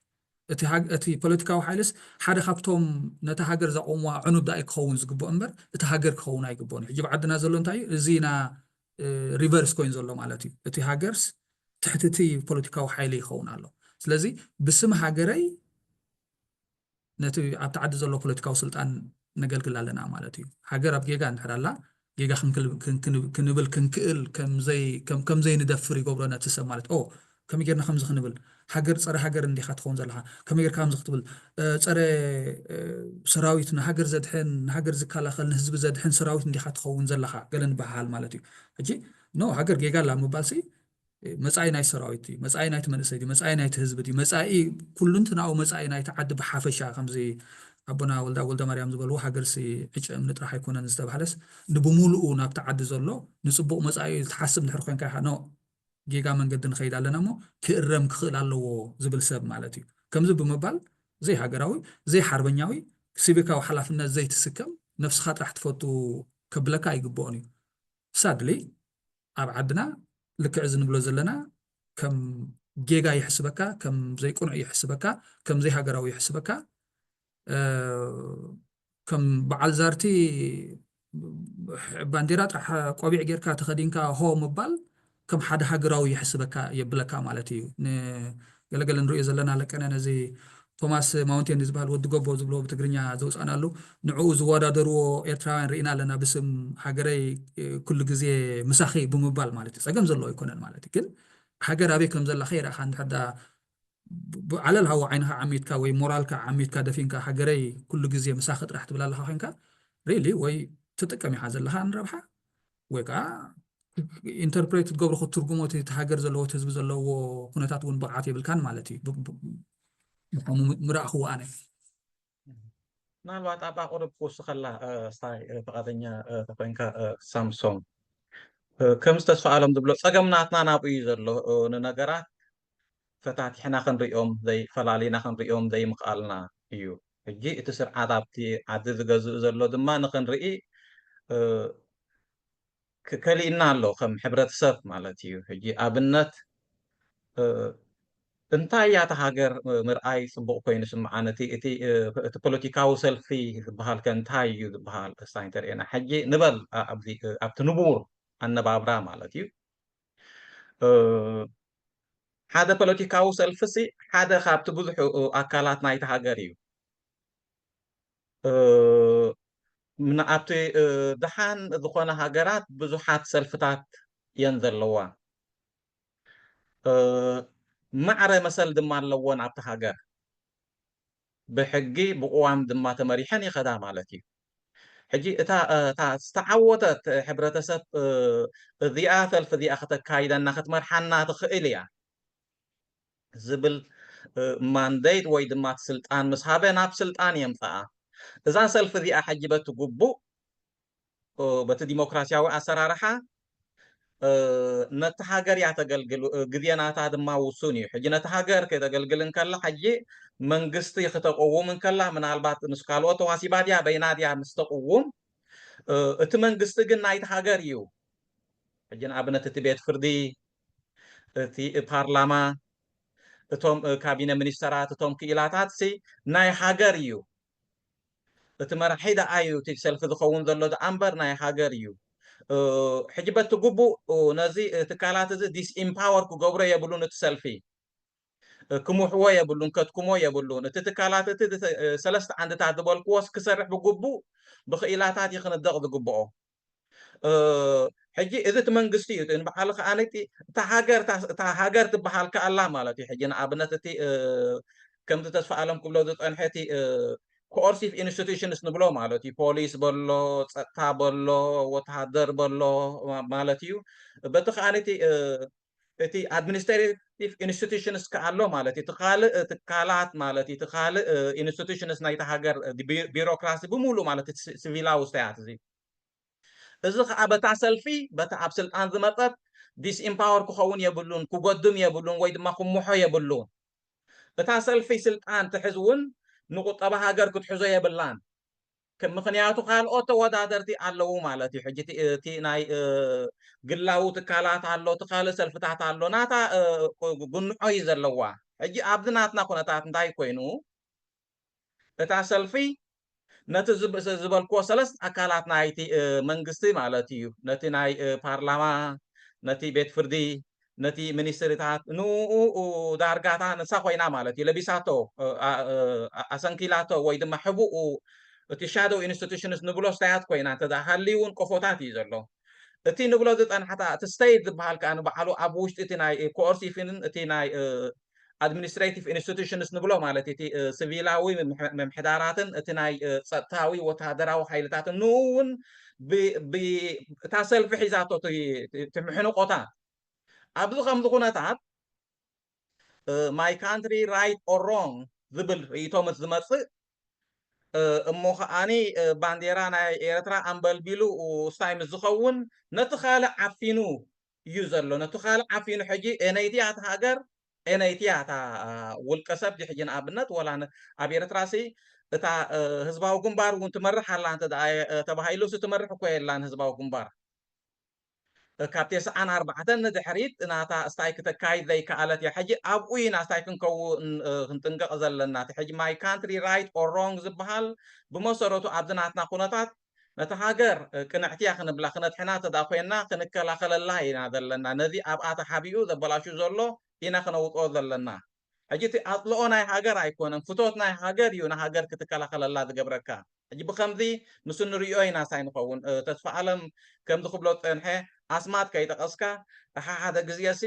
እቲ ፖለቲካዊ ሓይልስ ሓደ ካብቶም ነቲ ሃገር ዘቆምዋ ዕኑድ ዳኣ ክኸውን ዝግብኦ እምበር እቲ ሃገር ክኸውን ኣይግብኦን እዩ። ሕጂ ብዓድና ዘሎ እንታይ እዩ? እዚ ና ሪቨርስ ኮይኑ ዘሎ ማለት እዩ። እቲ ሃገርስ ትሕቲ እቲ ፖለቲካዊ ሓይሊ ይኸውን ኣሎ። ስለዚ ብስም ሃገረይ ነቲ ኣብቲ ዓዲ ዘሎ ፖለቲካዊ ስልጣን ነገልግል ኣለና ማለት እዩ። ሃገር ኣብ ጌጋ እንድሕር ኣላ ጌጋ ክንብል ክንክእል ከም ዘይንደፍር ይገብሮ ነቲ ሰብ ማለት ኦ ከመይ ጌርና ከምዚ ክንብል ሃገር ፀረ ሃገር እንዲኻ ትኸውን ዘለኻ ከመይ ጌርካ ከምዚ ክትብል ፀረ ሰራዊት ንሃገር ዘድሕን ንሃገር ዝከላኸል ንህዝቢ ዘድሕን ሰራዊት እንዲኻ ትኸውን ዘለኻ ገለ ንበሃል ማለት እዩ። ሕጂ ኖ ሃገር ጌጋ ኣላ ምባልሲ መጻኢ ናይ ሰራዊት እዩ፣ መጻኢ ናይቲ መንእሰይ እዩ፣ መጻኢ ናይቲ ህዝቢ እዩ፣ መጻኢ ኩሉንትናዊ መጻኢ ናይቲ ዓዲ ብሓፈሻ ከምዚ ኣቦና ወልዳ ወልደ ማርያም ዝበልዎ ሃገርሲ ዕጨ እምኒ ጥራሕ ኣይኮነን ዝተባህለስ ንብሙሉኡ ናብቲ ዓዲ ዘሎ ንጽቡቕ መጻኢ እዩ ትሓስብ እንድሕር ኮንካ ኢኻ ኖ ጌጋ መንገዲ ንኸይድ ኣለና እሞ ክእረም ክኽእል ኣለዎ ዝብል ሰብ ማለት እዩ። ከምዚ ብምባል ዘይሃገራዊ ዘይሓርበኛዊ ሲቪካዊ ሓላፍነት ዘይትስከም ነብስኻ ጥራሕ ትፈቱ ከብለካ ኣይግብኦን እዩ። ሳድሊ ኣብ ዓድና ልክዕ እዚ ንብሎ ዘለና ከም ጌጋ ይሕስበካ፣ ከም ዘይቅኑዕ ይሕስበካ፣ ከም ዘይሃገራዊ ይሕስበካ። ከም በዓል ዛርቲ ባንዴራ ጥራሕ ቆቢዕ ጌርካ ተኸዲንካ ሆ ምባል ከም ሓደ ሃገራዊ ይሕስበካ የብለካ ማለት እዩ። ንገለገለ ንሪኦ ዘለና ለቀነ ነዚ ቶማስ ማውንቴን ዝበሃል ወዲ ጎቦ ዝብሎ ብትግርኛ ዘውፃእናሉ ንዕኡ ዝወዳደርዎ ኤርትራውያን ርኢና ኣለና። ብስም ሃገረይ ኩሉ ግዜ ምሳኺ ብምባል ማለት እዩ። ፀገም ዘለዎ ኣይኮነን ማለት እዩ። ግን ሃገር ኣበይ ከም ዘላ ከይረእኻ እንድሕር ዓለል ሃዋ ዓይንኻ ዓሚትካ ወይ ሞራልካ ዓሚትካ ደፊንካ ሃገረይ ኩሉ ግዜ ምሳኺ ጥራሕ ትብል ኣለኻ ኮይንካ ሪሊ ወይ ትጥቀም ኢኻ ዘለኻ ንረብሓ ወይ ከዓ ኢንተርፕሬት ክትገብሮ ክትትርጉሞ እቲ ሃገር ዘለዎ ህዝቢ ዘለዎ ኩነታት እውን ብቕዓት የብልካን ማለት እዩ። ምራእኽዎ ኣነ ምናልባት ኣብ ኣቕርብ ክውስኸላ ስታይ ፍቓደኛ ተኮይንካ ሳምሶም ከም ዝተስፋ ኣሎም ዝብሎ ፀገም ናትና ናብኡ እዩ ዘሎ። ንነገራት ፈታቲሕና ክንሪኦም ፈላሊና ክንሪኦም ዘይምኽኣልና እዩ። ሕጂ እቲ ስርዓት ኣብቲ ዓዲ ዝገዝእ ዘሎ ድማ ንክንርኢ ከሊእና ኣሎ ከም ሕብረተሰብ ማለት እዩ። ሕጂ ኣብነት እንታይ እያ እታ ሃገር ምርኣይ ፅቡቕ ኮይኑ ስምዓን እቲ እቲ ፖለቲካዊ ሰልፊ ዝበሃል ከ እንታይ እዩ ዝበሃል እስታ እንተርእየና ሕጂ ንበል ኣብዚ ኣብቲ ንቡር ኣነባብራ ማለት እዩ ሓደ ፖለቲካዊ ሰልፊ ሲ ሓደ ካብቲ ብዙሕ ኣካላት ናይቲ ሃገር እዩ ኣብቲ ድሓን ዝኾነ ሃገራት ብዙሓት ሰልፍታት እየን ዘለዋ ማዕረ መሰል ድማ ኣለዎን ኣብቲ ሃገር ብሕጊ ብቅዋም ድማ ተመሪሐን ይኸዳ ማለት እዩ ሕጂ እታ ዝተዓወተት ሕብረተሰብ እዚኣ ሰልፊ እዚኣ ከተካይደና ክትመርሓና ትኽእል እያ ዝብል ማንደይት ወይ ድማ ስልጣን ምስ ሃበ ናብ ስልጣን የምፅኣ እዛ ሰልፊ እዚኣ ሕጂ በቲ ግቡእ በቲ ዲሞክራሲያዊ ኣሰራርሓ ነቲ ሃገር እያ ተገልግል። ግዜ ናታ ድማ ውሱን እዩ። ሕጂ ነቲ ሃገር ከተገልግል እንከላ፣ ሕጂ መንግስቲ ክተቀውም እንከላ፣ ምናልባት ምስ ካልኦት ተዋሲባ ድያ በይና ድያ ምስ ተቅውም፣ እቲ መንግስቲ ግን ናይቲ ሃገር እዩ። ሕጂ ንኣብነት እቲ ቤት ፍርዲ፣ እቲ ፓርላማ፣ እቶም ካቢነ ሚኒስተራት፣ እቶም ክኢላታት ሲ ናይ ሃገር እዩ። እቲ መራሒ ደኣ እዩ እቲ ሰልፊ ዝኸውን ዘሎ ደኣ እምበር ናይ ሃገር እዩ። ሕጂ በቲ ግቡእ ነዚ ትካላት እዚ ዲስኢምፓወር ክገብሮ የብሉን። እቲ ሰልፊ ክምሕዎ የብሉን፣ ከትክሞ የብሉን። እቲ ትካላት እቲ ሰለስተ ዓንድታት ዝበልክዎስ ክሰርሕ ብግቡእ ብክኢላታት እዩ ክንደቕ ዝግብኦ። ሕጂ እዚ እቲ መንግስቲ እዩ ንባዕሉ ከዓ ነቲ እታ ሃገር እታ ሃገር ትበሃል ከኣላ ማለት እዩ። ሕጂ ንኣብነት እቲ ከምቲ ተስፋ ኣለም ክብሎ ዝፀንሐ እቲ ኮኦርሲቭ ኢንስቲቱሽንስ ንብሎ ማለት እዩ። ፖሊስ በሎ፣ ፀጥታ በሎ፣ ወተሃደር በሎ ማለት እዩ። በቲ ከዓ ነቲ እቲ ኣድሚኒስትሬቲቭ ኢንስቲቱሽንስ ከኣሎ ማለት እዩ። እቲ ካልእ ትካላት ማለት እዩ። እቲ ካልእ ኢንስቲቱሽንስ ናይቲ ሃገር ቢሮክራሲ ብምሉእ ማለት እቲ ሲቪላዊ ውስተያት እዚ እዚ ከዓ በታ ሰልፊ በታ ኣብ ስልጣን ዝመፀት ዲስኢምፓወር ክኸውን የብሉን፣ ክጎድም የብሉን ወይ ድማ ክምሖ የብሉን። እታ ሰልፊ ስልጣን ትሕዝ እውን ንቁጠባ ሃገር ክትሕዞ የብላን። ምክንያቱ ካልኦት ተወዳደርቲ ኣለዉ ማለት እዩ። ሕጂ እቲ ናይ ግላዊ ትካላት ኣሎ፣ እቲ ካልእ ሰልፍታት ኣሎ። ናታ ጉንዖ እዩ ዘለዋ። ሕጂ ኣብዚ ናትና ኩነታት እንታይ ኮይኑ እታ ሰልፊ ነቲ ዝበልክዎ ሰለስተ ኣካላት ናይቲ መንግስቲ ማለት እዩ፣ ነቲ ናይ ፓርላማ፣ ነቲ ቤት ፍርዲ፣ ነቲ ሚኒስትሪታት፣ ንኡ ዳርጋታ ንሳ ኮይና ማለት እዩ ለቢሳቶ፣ ኣሰንኪላቶ ወይ ድማ ሕብኡ እቲ ሻዶው ኢንስቲቱሽንስ ንብሎ ስታያት ኮይና እንተ ሃልዩ እውን ቆፎታት እዩ ዘሎ። እቲ ንብሎ ዝፀናሕታ እቲ ስተይት ዝበሃል ከዓ ንባዕሉ ኣብ ውሽጢ እቲ ናይ ኮኦርሲቭን እቲ ናይ ኣድሚኒስትሬቲቭ ኢንስቲቱሽንስ ንብሎ ማለት እቲ ሲቪላዊ ምምሕዳራትን እቲ ናይ ፀጥታዊ ወተሃደራዊ ሓይልታትን ንኡ እውን እታ ሰልፊ ሒዛቶ ትምሕንቆታት ኣብዚ ከምዚ ኩነታት my country right or wrong ዝብል ርእይቶ ምስ ዝመፅእ እሞ ከዓኒ ባንዴራ ናይ ኤርትራ ኣንበልቢሉ ስታይ ምስ ዝኸውን ነቲ ካልእ ዓፊኑ እዩ ዘሎ። ነቲ ካልእ ዓፊኑ ሕጂ ኤነይቲ እያ እታ ሃገር፣ ኤነይቲ እያ እታ ውልቀ ሰብ ሕጂ ንኣብነት ወላ ኣብ ኤርትራ ሲ እታ ህዝባዊ ግንባር እውን ትመርሕ ኣላ እንተ ተባሂሉ ሲ ትመርሕ እኮ የላን ህዝባዊ ግንባር። ካብ ተስዓን ኣርባዕተን ንድሕሪት ናታ ስታይ ክተካይድ ዘይከኣለት እያ። ሕጂ ኣብኡ ኢና ስታይ ክንከውን ክንጥንቀቕ ዘለና። እቲ ሕጂ my country right or wrong ዝበሃል ብመሰረቱ ኣብዚ ናትና ኩነታት ነቲ ሃገር ቅንዕቲ እያ ክንብላ ክነድሕና እንተ ኮይንና ክንከላኸለላ ኢና ዘለና። ነዚ ኣብኣ ተሓቢኡ ዘበላሹ ዘሎ ኢና ክነውፅኦ ዘለና። ሕጂ እቲ ኣፅልኦ ናይ ሃገር ኣይኮነን፣ ፍቶት ናይ ሃገር እዩ ንሃገር ክትከላኸለላ ዝገብረካ። ሕጂ ብከምዚ ምስ እንሪኦ ኢና ሳይ ንኸውን። ተስፋ ኣለም ከምዚ ክብሎ ዝፀንሐ ኣስማት ከይጠቐስካ ሓደ ግዜ ሲ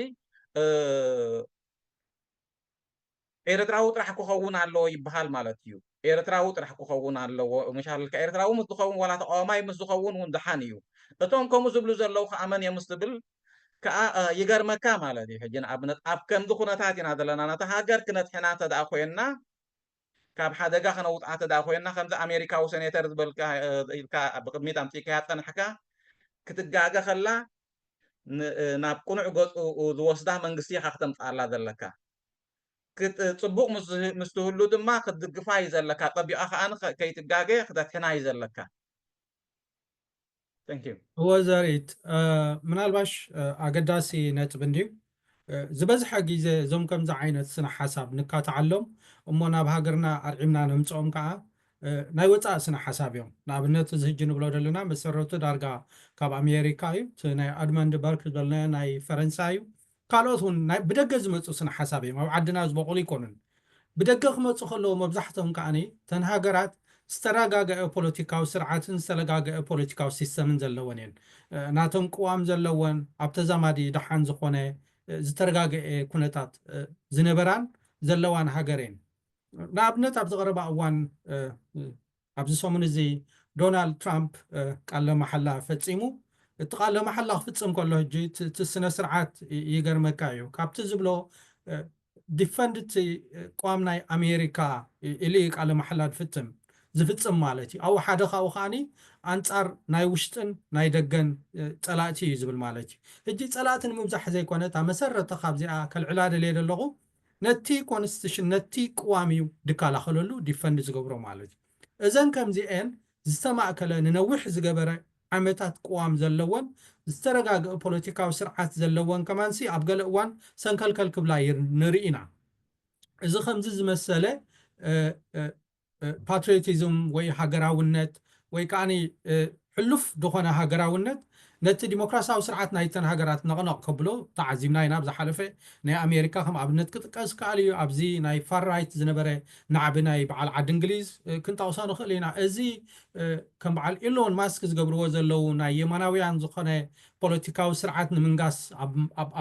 ኤርትራዊ ጥራሕ ክኸውን ኣለዎ ይበሃል ማለት እዩ። ኤርትራዊ ጥራሕ ክኸውን ኣለዎ። መሻልካ ኤርትራዊ ምስ ዝኸውን ዋላ ተቃዋማይ ምስ ዝኸውን እውን ደሓን እዩ። እቶም ከምኡ ዝብሉ ዘለዉ ከዓ መን እዮም ምስ ትብል ከዓ ይገርመካ ማለት እዩ። ሕጂ ንኣብነት ኣብ ከምዚ ኩነታት ኢና ዘለና። ነታ ሃገር ክነድሕና እንተ ኮይንና ካብ ሓደጋ ከነውፅኣ እንተ ኮይንና ከምዚ ኣሜሪካዊ ሴኔተር ዝበልካ ኢልካ ብቅድሚት ኣምፂእካያ ፀናሕካ ክትጋገ ከላ ናብ ቅኑዕ ገፁ ዝወስዳ መንግስቲ ኢኻ ክተምፅኣላ ዘለካ። ፅቡቅ ምስ ትህሉ ድማ ክትድግፋ እዩ ዘለካ። ፀቢቃ ከዓ ከይትጋገ ክተትሕና እዩ ዘለካ። እወ ዘርኢት ምናልባሽ ኣገዳሲ ነጥቢ እንድዩ። ዝበዝሐ ግዜ እዞም ከምዚ ዓይነት ስነ ሓሳብ ንካትዓሎም እሞ ናብ ሃገርና ኣርዒምና ነምፅኦም ከዓ ናይ ወፃኢ ስነ ሓሳብ እዮም። ንኣብነት እዚ ህጂ ንብሎ ዘለና መሰረቱ ዳርጋ ካብ ኣሜሪካ እዩ። እቲ ናይ ኣድመንድ በርክ ዝበልናዮ ናይ ፈረንሳ እዩ። ካልኦት እውን ብደገ ዝመፁ ስነ ሓሳብ እዮም። ኣብ ዓድና ዝበቁሉ ኣይኮኑን። ብደገ ክመፁ ከለዉ መብዛሕትኦም ከዓኒ እተን ሃገራት ዝተረጋገአ ፖለቲካዊ ስርዓትን ዝተረጋገአ ፖለቲካዊ ሲስተምን ዘለወን እየን። ናቶም ቅዋም ዘለወን ኣብ ተዛማዲ ደሓን ዝኾነ ዝተረጋገአ ኩነታት ዝነበራን ዘለዋን ሃገር እየን። ንኣብነት ኣብዚ ቀረባ እዋን ኣብዚ ሰሙን እዚ ዶናልድ ትራምፕ ቃለ መሓላ ፈፂሙ። እቲ ቃለ መሓላ ክፍፅም ከሎ ሕጂ እቲ ስነ ስርዓት ይገርመካ እዩ። ካብቲ ዝብሎ ዲፈንድ እቲ ቅዋም ናይ ኣሜሪካ ኢሉ እዩ ቃለ መሓላ ዝፍፅም። ዝፍጽም ማለት እዩ። ኣብኡ ሓደ ካብኡ ከዓኒ ኣንጻር ናይ ውሽጥን ናይ ደገን ጸላእቲ እዩ ዝብል ማለት እዩ። ሕጂ ጸላእቲ ንምብዛሕ ዘይኮነ እታ መሰረተ ካብዚኣ ከልዕላ ደልየ ዘለኹ ነቲ ኮንስቲቱሽን ነቲ ቅዋም እዩ ድከላኸለሉ ዲፈንድ ዝገብሮ ማለት እዩ። እዘን ከምዚኤን ዝተማእከለ ንነዊሕ ዝገበረ ዓመታት ቅዋም ዘለወን ዝተረጋገአ ፖለቲካዊ ስርዓት ዘለወን ከማንሲ ኣብ ገለ እዋን ሰንከልከል ክብላ ንርኢ ኢና። እዚ ከምዚ ዝመሰለ ፓትሪዮቲዝም ወይ ሃገራውነት ወይ ከዓ ሕሉፍ ዝኾነ ሃገራውነት ነቲ ዲሞክራሲያዊ ስርዓት ናይተን ሃገራት ነቕነቕ ከብሎ ተዓዚብና ኢና። ብዝሓለፈ ናይ ኣሜሪካ ከም ኣብነት ክጥቀስ ከኣል እዩ። ኣብዚ ናይ ፋር ራይት ዝነበረ ናዕቢ ናይ በዓል ዓዲ እንግሊዝ ክንጠቕሶ ንኽእል ኢና። እዚ ከም በዓል ኢሎን ማስክ ዝገብርዎ ዘለዉ ናይ የማናውያን ዝኾነ ፖለቲካዊ ስርዓት ንምንጋስ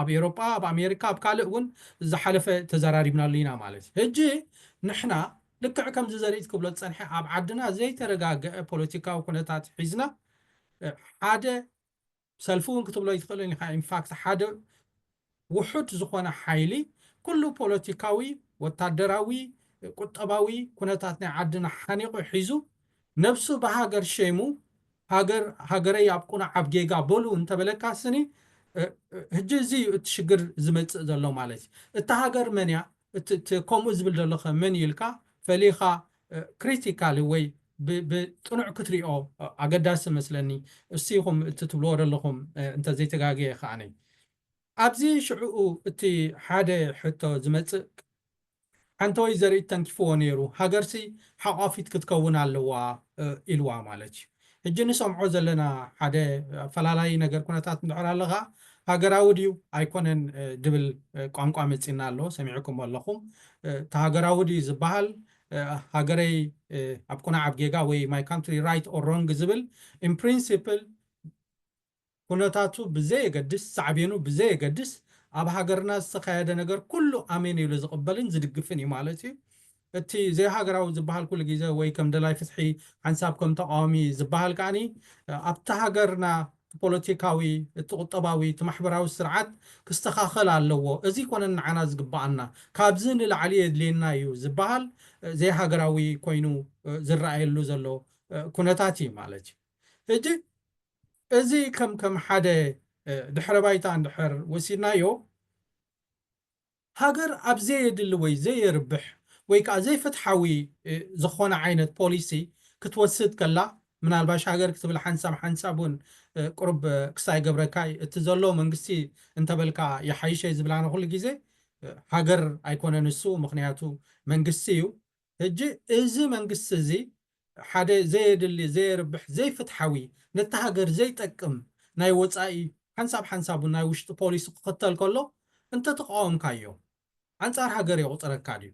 ኣብ ኤሮጳ፣ ኣብ ኣሜሪካ፣ ኣብ ካልእ እውን ዝሓለፈ ተዘራሪብናሉ ኢና ማለት እዩ። ሕጂ ንሕና ልክዕ ከምዚ ዘርኢት ክብሎ ዝጸንሐ ኣብ ዓድና ዘይተረጋገአ ፖለቲካዊ ኩነታት ሒዝና ሓደ ሰልፊ እውን ክትብሎ ይትኽእልን ኢኻ። ኢንፋክት ሓደ ውሑድ ዝኾነ ሓይሊ ኩሉ ፖለቲካዊ፣ ወታደራዊ፣ ቁጠባዊ ኩነታት ናይ ዓድና ሓኒቑ ሒዙ ነብሱ ብሃገር ሸይሙ ሃገር ሃገረይ ኣብ ቁኑዕ ኣብ ጌጋ በሉ እንተበለካ ስኒ ሕጂ እዚ እዩ እቲ ሽግር ዝመፅእ ዘሎ ማለት እዩ። እታ ሃገር መን እያ ከምኡ ዝብል ዘለኸ መን ኢልካ ፈሊኻ ክሪቲካሊ ወይ ብጥኑዕ ክትሪኦ ኣገዳሲ መስለኒ። እሱ ይኹም እቲ ትብልዎ ዘለኹም እንተዘይተጋገየ ከዓነይ ኣብዚ ሽዕኡ እቲ ሓደ ሕቶ ዝመፅእ ሓንተወይ ዘርኢ ተንኪፍዎ ነይሩ። ሃገርሲ ሓቋፊት ክትከውን ኣለዋ ኢልዋ ማለት እዩ። ሕጂ ንሰምዖ ዘለና ሓደ ኣፈላላይ ነገር ኩነታት እንድሕር ኣለኻ ሃገራዊ ድዩ ኣይኮነን ድብል ቋንቋ መፂና ኣሎ። ሰሚዕኩም ኣለኹም። እቲ ሃገራዊ ድዩ ዝበሃል ሃገረይ ኣብ ቁናዕ ኣብ ጌጋ ወይ my country right or wrong ዝብል in principle ኩነታቱ ብዘየገድስ ሳዕቤኑ ብዘየገድስ ኣብ ሃገርና ዝተኻየደ ነገር ኩሉ ኣሜን ኢሉ ዝቕበልን ዝድግፍን እዩ ማለት እዩ። እቲ ዘይሃገራዊ ዝበሃል ኩሉ ግዜ ወይ ከም ደላይ ፍትሒ ሓንሳብ ከም ተቃዋሚ ዝበሃል ከዓኒ ኣብቲ ሃገርና ፖለቲካዊ፣ እቲ ቁጠባዊ፣ እቲ ማሕበራዊ ስርዓት ክስተኻኸል ኣለዎ። እዚ ይኮነን ንዓና ዝግበኣና፣ ካብዚ ንላዕሊ የድልየና እዩ ዝበሃል ዘይሃገራዊ ኮይኑ ዝረኣየሉ ዘሎ ኩነታት እዩ ማለት እዩ። ሕጂ እዚ ከም ከም ሓደ ድሕረ ባይታ እንድሕር ወሲድናዮ ሃገር ኣብ ዘየድሊ ወይ ዘየርብሕ ወይ ከዓ ዘይፍትሓዊ ዝኾነ ዓይነት ፖሊሲ ክትወስድ ከላ ምናልባሽ ሃገር ክትብል ሓንሳብ ሓንሳብ እውን ቁሩብ ክሳይ ገብረካይ እቲ ዘሎ መንግስቲ እንተበልካ ይሓይሸ ዝብላነ ኩሉ ግዜ ሃገር ኣይኮነ ንሱ ምክንያቱ መንግስቲ እዩ። ሕጂ እዚ መንግስቲ እዚ ሓደ ዘየድሊ ዘየርብሕ ዘይፍትሓዊ ነቲ ሃገር ዘይጠቅም ናይ ወፃኢ ሓንሳብ ሓንሳቡ ናይ ውሽጢ ፖሊሲ ክኽተል ከሎ እንተተቃወምካዮ ኣንፃር ሃገር የቑፅረካ ድዩ?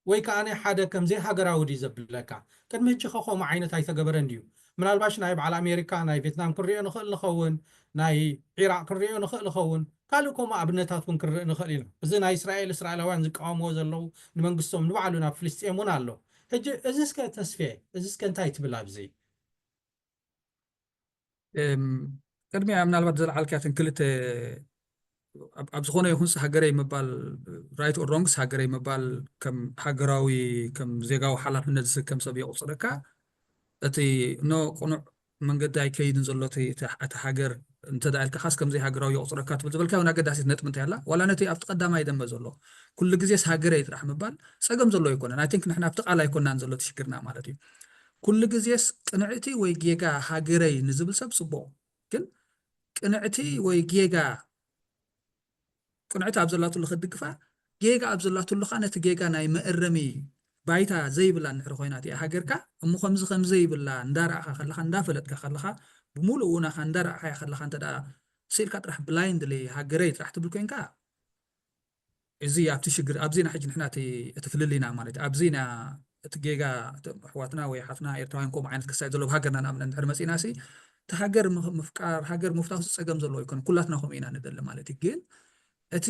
ወይ ከዓ ናይ ሓደ ከም ዘይሃገራዊ ድዩ ዘብለካ? ቅድሚ ሕጂ ከ ከምኡ ዓይነት ኣይተገበረን ድዩ? ምናልባሽ ናይ በዓል ኣሜሪካ ናይ ቬትናም ክንሪኦ ንኽእል ንኸውን፣ ናይ ዒራቅ ክንሪኦ ንኽእል ንኸውን፣ ካልእ ከምኡ ኣብነታት እውን ክንርኢ ንኽእል ኢና። እዚ ናይ እስራኤል እስራኤላውያን ዝቃወምዎ ዘለዉ ንመንግስቶም ንባዕሉ ናብ ፍልስጤም እውን ኣሎ። ሕጂ እዚ እስከ ተስፌ እዚ እስከ እንታይ ትብል ኣብዚ? ቅድሚያ ምናልባት ዘለዓልካትን ክልተ ኣብ ዝኾነ ይኹንስ ሃገረይ ምባል right or wrongs ሃገረይ ምባል ከም ሃገራዊ ከም ዜጋዊ ሓላፍነት ዝስከም ሰብ የቑፅረካ። እቲ ኖ ቅኑዕ መንገዲ ኣይከይድን ዘሎ እቲ ሃገር እንተ ኢልካ ካስ ከምዘይ ሃገራዊ የቑፅረካ ትብል ዝበልካ እውን ኣገዳሲት ነጥቢ እንታይ ኣላ ዋላ ነቲ ኣብቲ ቀዳማይ ደንበ ዘሎ ኩሉ ግዜስ ሃገረይ ጥራሕ ምባል ፀገም ዘሎ ኣይኮነን። I think ንሕና ኣብቲ ቃል ኣይኮናን ዘሎ ትሽግርና ማለት እዩ። ኩሉ ግዜስ ቅንዕቲ ወይ ጌጋ ሃገረይ ንዝብል ሰብ ፅቡቕ ግን ቅንዕቲ ወይ ጌጋ ቅንዕቲ ኣብ ዘላትሉ ክትድግፋ ጌጋ ኣብ ዘላትሉ ከዓ ነቲ ጌጋ ናይ መእረሚ ባይታ ዘይብላ እንድሕር ኮይና እቲኣ ሃገርካ እሞ ከምዚ ከምዘይብላ እንዳረኣኻ ከለኻ እንዳፈለጥካ ከለኻ ብምሉእ ውናኻ እንዳረኣኻያ ከለኻ እንተ ደኣ ስኢልካ ጥራሕ blindly ሃገረይ ጥራሕ ትብል ኮይንካ እዚ ኣብቲ ሽግር ኣብዚ ኢና ሕጂ ንሕና እቲ ፍልልይና ማለት ኣብዚ ኢና እቲ ጌጋ ኣሕዋትና ወይ ሓትና ኤርትራውያን ከምኡ ዓይነት ክሳይ ዘሎ ሃገርና ንኣብነት እንድሕር መፂና ሲ እቲ ሃገር ምፍቃር ሃገር ምፍታው ፀገም ዘለዎ ይኮነ ኩላትና ከምኡ ኢና ንደሊ ማለት እዩ ግን እቲ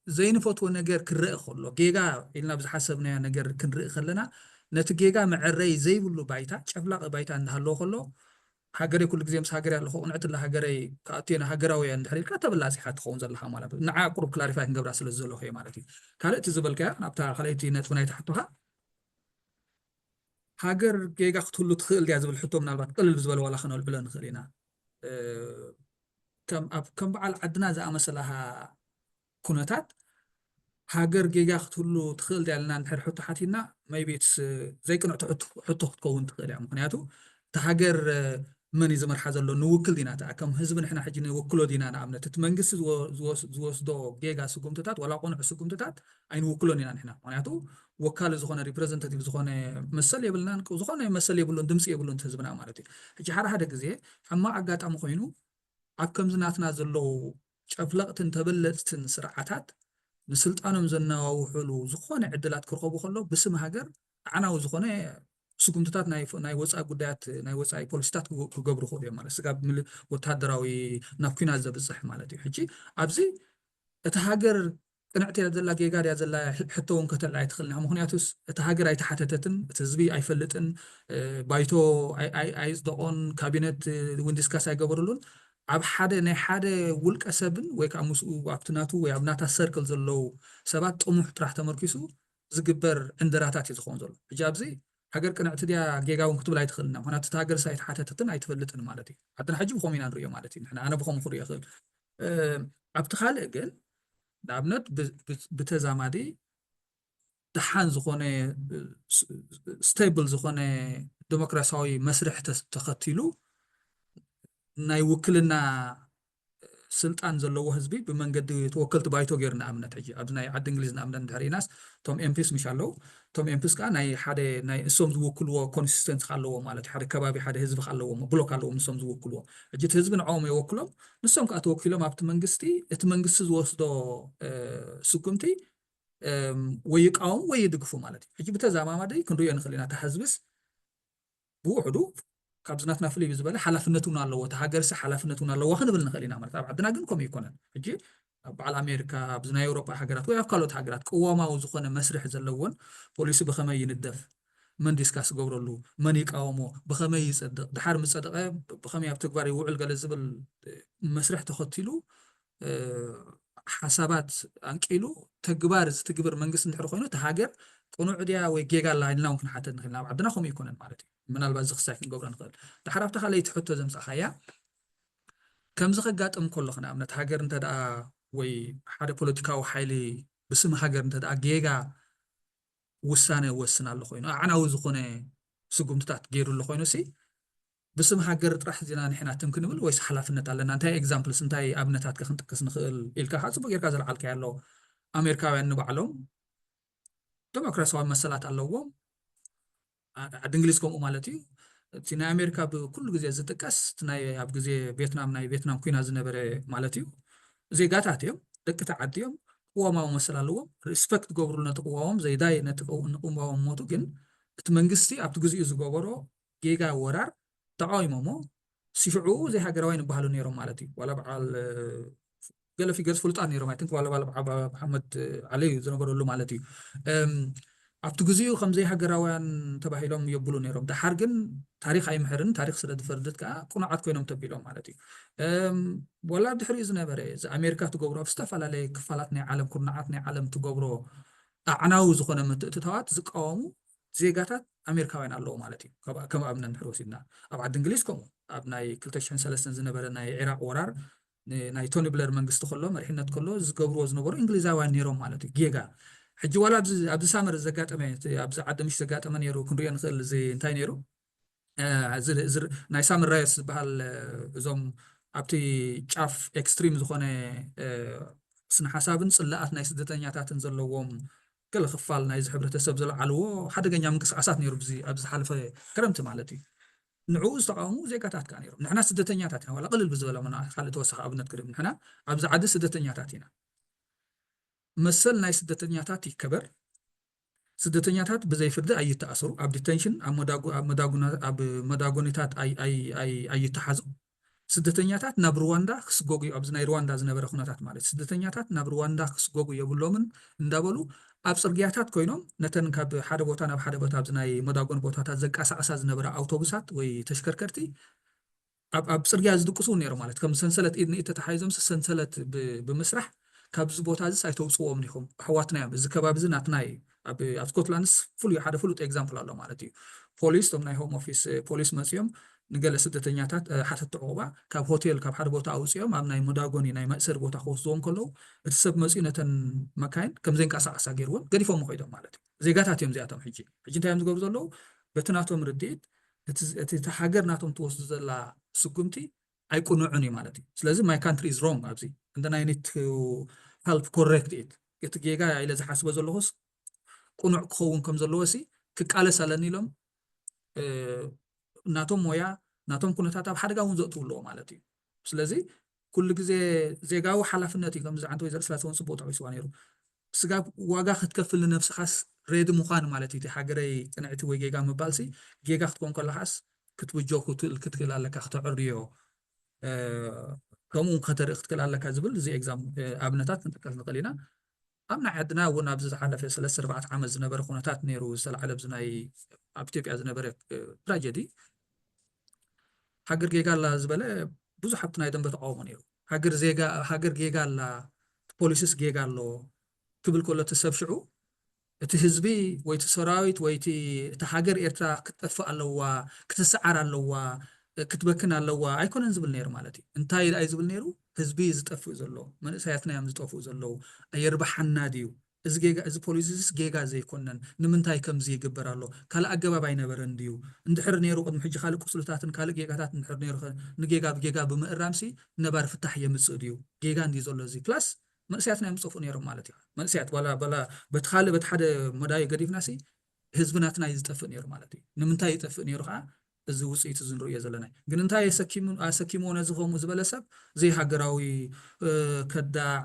ዘይንፈትዎ ነገር ክረአ ከሎ ጌጋ ኢልና ብዝሓሰብናዮ ነገር ክንርኢ ከለና ነቲ ጌጋ መዐረይ ዘይብሉ ባይታ ጨፍላቂ ባይታ እንዳሃለዎ ከሎ ሃገረይ ኩሉ ግዜ ምስ ሃገረይ ኣለኹ ቅንዕቲ ኣላ ሃገረይ ከኣትየና ሃገራዊ እያ እንድሕር ኢልካ ተበላፂኻ ትኸውን ዘለኻ ማለት እዩ። ንዓ ቁሩብ clarify ክንገብራ ስለ ዝደለኹ እየ ማለት እዩ። ካልእ እቲ ዝበልካዮ ናብታ ካልኣይቲ ነጥቢ ናይቲ ሕቶኻ ሃገር ጌጋ ክትህሉ ትኽእል ድያ ዝብል ሕቶ ምናልባት ቅልል ብዝበለ ዋላ ከነልዕሎ ንኽእል ኢና። ከም በዓል ዓድና ዝኣመሰላ ኩነታት ሃገር ጌጋ ክትህሉ ትኽእል ድያ ኢልና እንድሕር ሕቶ ሓቲትና፣ maybe it's ዘይቅኑዕ ሕቶ ክትከውን ትኽእል እያ። ምክንያቱ እቲ ሃገር መን እዩ ዝመርሓ ዘሎ? ንውክል ዲና? እታ ከም ህዝቢ ንሕና ሕጂ ንውክሎ ዲና? ንኣብነት እቲ መንግስቲ ዝወስዶ ጌጋ ስጉምትታት ዋላ ቅኑዕ ስጉምትታት ኣይንውክሎን ኢና ንሕና። ምክንያቱ ወካሊ ዝኾነ representative ዝኾነ መሰል የብልናን፣ ዝኾነ መሰል የብሉን፣ ድምፂ የብሉን ህዝብና ማለት እዩ። ሕጂ ሓደ ሓደ ግዜ ሕማቕ ኣጋጣሚ ኮይኑ ኣብ ከምዚ ናትና ዘለዉ ጨፍለቕትን ተበለፅትን ስርዓታት ንስልጣኖም ዘነዋውሕሉ ዝኾነ ዕድላት ክረኸቡ ከሎ ብስም ሃገር ኣዕናዊ ዝኾነ ስጉምትታት ናይ ወፃኢ ጉዳያት ናይ ወፃኢ ፖሊሲታት ክገብሩ ክእሉ እዮም ማለት ስጋብ ወታደራዊ ናብ ኩናት ዘብፅሕ ማለት እዩ። ሕጂ ኣብዚ እቲ ሃገር ቅንዕቲ እያ ዘላ ጌጋ ድያ ዘላ ሕቶ እውን ከተልዕል ኣይትኽእልን። ምክንያቱስ እቲ ሃገር ኣይተሓተተትን፣ እቲ ህዝቢ ኣይፈልጥን፣ ባይቶ ኣይፅደቆን፣ ካቢነት እውን ዲስካስ ኣይገበርሉን። ኣብ ሓደ ናይ ሓደ ውልቀ ሰብን ወይ ከዓ ምስኡ ኣብቲ ናቱ ወይ ኣብ ናታ ሰርክል ዘለዉ ሰባት ጥሙሕ ጥራሕ ተመርኪሱ ዝግበር ዕንደራታት እዩ ዝኸውን ዘሎ። ሕጂ ኣብዚ ሃገር ቅንዕቲ ድያ ጌጋ እውን ክትብል ኣይትኽእልና። ምክንያቱ እቲ ሃገርስ ኣይተሓተተትን ኣይትፈልጥን ማለት እዩ። ዓድና ሕጂ ብኸምኡ ኢና ንሪኦ ማለት እዩ። ንሕና ኣነ ብኸምኡ ክሪኦ ይኽእል። ኣብቲ ካልእ ግን ንኣብነት ብተዛማዲ ደሓን ዝኾነ stable ዝኾነ ዲሞክራሲያዊ መስርሕ ተኸቲሉ ናይ ውክልና ስልጣን ዘለዎ ህዝቢ ብመንገዲ ተወከልቲ ባይቶ ገይሩ ንኣብነት ሕጂ ኣብዚ ናይ ዓዲ እንግሊዝ ንኣብነት እንድሕር ኢናስ እቶም ኤምፒስ ምሽ ኣለዉ። እቶም ኤምፒስ ከዓ ናይ ሓደ ናይ እሶም ዝውክልዎ ኮንስቲትንት ኣለዎ ማለት ሓደ ከባቢ ሓደ ህዝቢ ኣለዎም ብሎክ ኣለዎም እሶም ዝውክልዎ። ሕጂ እቲ ህዝቢ ንዕኦም የወክሎም። ንሶም ከዓ ተወኪሎም ኣብቲ መንግስቲ እቲ መንግስቲ ዝወስዶ ስጉምቲ ወይ ይቃወሙ ወይ ይድግፉ ማለት እዩ። ሕጂ ብተዛማማዲ ክንሪኦ ንኽእል ኢና። እታ ህዝብስ ብውሕዱ ካብዚ ናትና ፍልይ ብዝበለ ሓላፍነት እውን ኣለዎ። እታ ሃገርሲ ሓላፍነት እውን ኣለዋ ክንብል ንኽእል ኢና ማለት ኣብ ዓድና ግን ከምኡ ይኮነን። ሕጂ ኣብ በዓል ኣሜሪካ ኣብዚ ናይ ኤውሮጳ ሃገራት ወይ ኣብ ካልኦት ሃገራት ቅዋማዊ ዝኾነ መስርሕ ዘለዎን ፖሊሲ ብኸመይ ይንደፍ፣ መን ዲስካስ ዝገብረሉ፣ መን ይቃወሞ፣ ብኸመይ ይፀድቕ፣ ድሓር ምፀደቐ ብኸመይ ኣብ ተግባር ይውዕል ገለ ዝብል መስርሕ ተኸቲሉ ሓሳባት ኣንቂሉ ተግባር ዝትግብር መንግስቲ እንድሕር ኮይኑ እቲ ሃገር ቅኑዕ ድያ ወይ ጌጋ ኣላ ኢልና እውን ክንሓተት ንኽእል። ኣብ ዓድና ከምኡ ይኮነን ማለት እዩ። ምናልባት እዚ ክሳይ ክንገብሮ ንኽእል። ድሓር ኣብታ ካልኣይቲ ሕቶ ዘምፃእኻያ ከምዚ ከጋጥም ከሎ ንኣብነት ሃገር እንተ ደኣ ወይ ሓደ ፖለቲካዊ ሓይሊ ብስም ሃገር እንተ ደኣ ጌጋ ውሳነ ወስን ኣሎ ኮይኑ ኣዕናዊ ዝኾነ ስጉምትታት ገይሩ ኣሎ ኮይኑ ሲ ብስም ሃገር ጥራሕ ዜና ንሕና ትም ክንብል ወይስ ሓላፍነት ኣለና? እንታይ ኤግዛምፕልስ እንታይ ኣብነታት ክንጥቅስ ንኽእል ኢልካ ከዓ ፅቡቅ ጌርካ ዘልዓልካዮ ኣሎ። ኣሜሪካውያን ንባዕሎም ዲሞክራሲያዊ መሰላት ኣለዎም። ዓዲ እንግሊዝ ከምኡ ማለት እዩ። እቲ ናይ ኣሜሪካ ብኩሉ ግዜ ዝጥቀስ እቲ ናይ ኣብ ግዜ ቬትናም ናይ ቬትናም ኩና ዝነበረ ማለት እዩ። ዜጋታት እዮም፣ ደቂ እቲ ዓዲ እዮም፣ ቅዋማዊ መሰል ኣለዎም። ሪስፐክት ገብሩ ነቲ ቅዋሞም ዘይዳይ ነቲ ንቅዋሞም ሞቱ ግን እቲ መንግስቲ ኣብቲ ግዜኡ ዝገበሮ ጌጋ ወራር ተቃዊሞሞ ሽዑ ዘይሃገራውያን ይበሃሉ ነይሮም ማለት እዩ። ዋላ በዓል ገለ ፊገርስ ፍሉጣት ነይሮም ኣይ ቲንክ ዋላ በዓል መሓመድ ዓሊ እዩ ዝነበረሉ ማለት እዩ። ኣብቲ ግዜኡ ከም ዘይሃገራውያን ተባሂሎም የብሉ ነይሮም። ደሓር ግን ታሪክ ኣይምሕርን ታሪክ ስለ ዝፈርድት ከዓ ቅኑዓት ኮይኖም ተቢሎም ማለት እዩ። ዋላ ድሕሪኡ ዝነበረ እዚ ኣሜሪካ ትገብሮ ኣብ ዝተፈላለየ ክፋላት ናይ ዓለም ኩርናዓት ናይ ዓለም ትገብሮ ኣዕናዊ ዝኾነ ምትእትታዋት ዝቃወሙ ዜጋታት ኣሜሪካውያን ኣለዉ ማለት እዩ። ከም ኣብነት እንድሕር ወሲድና ኣብ ዓዲ እንግሊዝ ከምኡ ኣብ ናይ ክልተ ሽሕን ሰለስተን ዝነበረ ናይ ዒራቅ ወራር ናይ ቶኒ ብለር መንግስቲ ከሎ መሪሕነት ከሎ ዝገብርዎ ዝነበሩ እንግሊዛውያን ነይሮም ማለት እዩ። ጌጋ ሕጂ ዋላ ኣብዚ ሳመር ዘጋጠመ ኣብዚ ዓዲ ምሽ ዘጋጠመ ነይሩ ክንሪኦ ንኽእል እዚ እንታይ ነይሩ ናይ ሳመር ራዮትስ ዝበሃል እዞም ኣብቲ ጫፍ ኤክስትሪም ዝኾነ ስነ ሓሳብን ፅላኣት ናይ ስደተኛታትን ዘለዎም ገለ ክፋል ናይዚ ሕብረተሰብ ዘልዓልዎ ሓደገኛ ምንቅስቃሳት ነይሩ ኣብዚ ዝሓለፈ ክረምቲ ማለት እዩ። ንዕኡ ዝተቃወሙ ዜጋታት ከዓ ነይሮም። ንሕና ስደተኛታት ኢና ዋላ ቅልል ብዝበለ መና ካልእ ተወሳኺ ኣብነት ክድም ንሕና ኣብዚ ዓዲ ስደተኛታት ኢና። መሰል ናይ ስደተኛታት ይከበር። ስደተኛታት ብዘይ ፍርዲ ኣይተኣሰሩ። ኣብ ዲተንሽን ኣብ መዳጎኒታት ኣይተሓዙ። ስደተኛታት ናብ ሩዋንዳ ክስጎጉ ኣብዚ ናይ ሩዋንዳ ዝነበረ ኩነታት ማለት ስደተኛታት ናብ ሩዋንዳ ክስጎጉ የብሎምን እንዳበሉ ኣብ ፅርግያታት ኮይኖም ነተን ካብ ሓደ ቦታ ናብ ሓደ ቦታ ኣብዚ ናይ መዳጎን ቦታታት ዘንቀሳቀሳ ዝነበረ ኣውቶቡሳት ወይ ተሽከርከርቲ ኣብ ኣብ ፅርግያ ዝድቅሱ እውን ነይሮም ማለት ከም ሰንሰለት ኢድ ንኢድ ተተሓሒዞም ሰንሰለት ብምስራሕ ካብዚ ቦታ እዚ ኣይተውፅዎም ኢኹም ኣሕዋትና እዮም እዚ ከባቢ እዚ ናትና እዩ ኣብ ኣብ ስኮትላንድስ ፍሉይ ሓደ ፍሉጥ ኤግዛምፕል ኣሎ ማለት እዩ። ፖሊስ፣ እቶም ናይ ሆም ኦፊስ ፖሊስ መፅዮም ንገለ ስደተኛታት ሓተቲ ዕቑባ ካብ ሆቴል ካብ ሓደ ቦታ ኣውፅኦም ኣብ ናይ መዳጎኒ ናይ መእሰሪ ቦታ ክወስድዎም ከለዉ እቲ ሰብ መፅኡ ነተን መካይን ከም ዘይንቀሳቐሳ ገይርዎን ገዲፎም ከይዶም ማለት እዩ። ዜጋታት እዮም እዚኣቶም። ሕጂ ሕጂ እንታይ እዮም ዝገብሩ ዘለዉ? በቲ ናቶም ርድኢት እቲ ሃገር ናቶም ትወስዱ ዘላ ስጉምቲ ኣይቁኑዕን እዩ ማለት እዩ። ስለዚ my country is wrong ኣብዚ and I need to help correct it። እቲ ጌጋ ኢለ ዝሓስቦ ዘለኹስ ቁኑዕ ክኸውን ከም ዘለዎ ሲ ክቃለስ ኣለኒ ኢሎም ናቶም ሞያ ናቶም ኩነታት ኣብ ሓደጋ እውን ዘእትው ኣለዎ ማለት እዩ። ስለዚ ኩሉ ግዜ ዜጋዊ ሓላፍነት እዩ። ከምዚ ዓንተ ወይዘር ስላሰ እውን ፅቡቅ ተቂስዋ ነይሩ። ስጋብ ዋጋ ክትከፍል ንነብስኻስ ሬዲ ምዃን ማለት እዩ። እቲ ሃገረይ ቅንዕቲ ወይ ጌጋ ምባልሲ ጌጋ ክትኮን ከለኻስ ክትብጆ ክትክእል ኣለካ፣ ክተዕርዮ ከምኡ ከተርኢ ክትክእል ኣለካ ዝብል እዚ ኤግዛም ኣብነታት ክንጥቀስ ንኽእል ኢና። ኣብ ናይ ዓድና እውን ኣብዚ ዝሓለፈ ሰለስተ ኣርባዕተ ዓመት ዝነበረ ኩነታት ነይሩ ዝተላዕለ ኣብዚ ናይ ኣብ ኢትዮጵያ ዝነበረ ትራጀዲ ሃገር ጌጋ ኣላ ዝበለ ብዙሕ ኣብቲ ናይ ደንበ ተቃውሞ ነይሩ። ሃገር ጌጋ ኣላ፣ ፖሊስስ ጌጋ ኣሎ ክብል ከሎ እቲ ሰብ ሽዑ እቲ ህዝቢ ወይ እቲ ሰራዊት ወይ እቲ እታ ሃገር ኤርትራ ክትጠፍእ ኣለዋ፣ ክትስዓር ኣለዋ፣ ክትበክን ኣለዋ ኣይኮነን ዝብል ነይሩ ማለት እዩ። እንታይ ኢልኣይ ዝብል ነይሩ? ህዝቢ ዝጠፍእ ዘሎ መንእሰያትና እዮም ዝጠፍኡ ዘለዉ። ኣየርባሓና ድዩ? እዚ ጌጋ እዚ ፖሊሲስ ጌጋ ዘይኮነን ንምንታይ ከምዚ ይግበር ኣሎ? ካልእ ኣገባብ ኣይነበረን ድዩ? እንድሕር ነይሩ ቅድሚ ሕጂ ካልእ ቁስልታትን ካልእ ጌጋታት እንድሕር ነይሩ ኸ ንጌጋ ብጌጋ ብምእራምሲ ነባር ፍታሕ የምጽእ ድዩ? ጌጋ እንድዩ ዘሎ እዚ ፕላስ መንእሰያትና እዮም ዝጠፍኡ ነይሮም ማለት እዩ። መንእሰያት ዋላ በላ በቲ ካልእ በቲ ሓደ መዳዩ ገዲፍናሲ ህዝቢ ናትና እዩ ዝጠፍእ ነይሩ ማለት እዩ። ንምንታይ ይጠፍእ ነይሩ ከዓ እዚ ውፅኢት እዚ ንርእዮ ዘለና ግን እንታይ ኣሰኪምዎ ነዚ ከምኡ ዝበለ ሰብ ዘይሃገራዊ ከዳዕ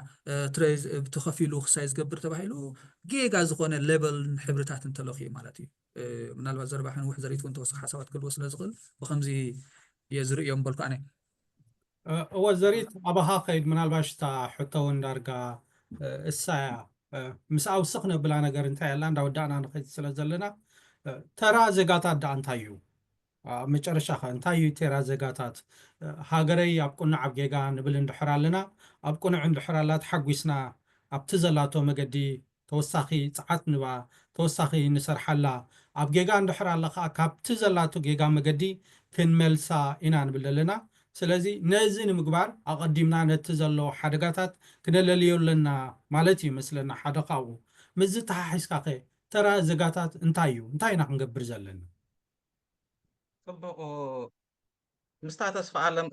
ትረይ ተኸፊሉ ክሳይ ዝገብር ተባሂሉ ጌጋ ዝኾነ ሌበል ሕብርታት እንተለኽዩ ማለት እዩ። ምናልባት ዘረባ ከንውሕ ዘሪት እውን ተወሰኺ ሓሳባት ክህልዎ ስለ ዝኽእል ብከምዚ እየ ዝርእዮም በልኩ ኣነ። እወ ዘሪት ኣባኻ ከይድ ምናልባሽ እታ ሕቶ እውን ዳርጋ እሳ እያ ምስ ኣውስኽ ነብላ ነገር እንታይ ኣላ እንዳወዳእና ንኸይድ ስለ ዘለና ተራ ዜጋታት ደኣ እንታይ እዩ? ኣብ መጨረሻ ከ እንታይ እዩ ተራ ዜጋታት? ሃገረይ ኣብ ቁኑዕ ኣብ ጌጋ ንብል እንድሕር ኣለና ኣብ ቁኑዕ እንድሕር ኣላ ተሓጒስና ኣብቲ ዘላቶ መገዲ ተወሳኺ ጸዓት ንባ ተወሳኺ ንሰርሓላ ኣብ ጌጋ እንድሕር ኣላ ከዓ ካብቲ ዘላቶ ጌጋ መገዲ ክንመልሳ ኢና ንብል ዘለና። ስለዚ ነዚ ንምግባር ኣቐዲምና ነቲ ዘሎ ሓደጋታት ክነለልዮ ኣለና ማለት እዩ መስለና ሓደ ካብኡ። ምስዚ ተሓሒዝካ ከ ተራ ዜጋታት እንታይ እዩ? እንታይ ኢና ክንገብር ዘለና? ጽቡቕ ምስታ ተስፋ ኣለም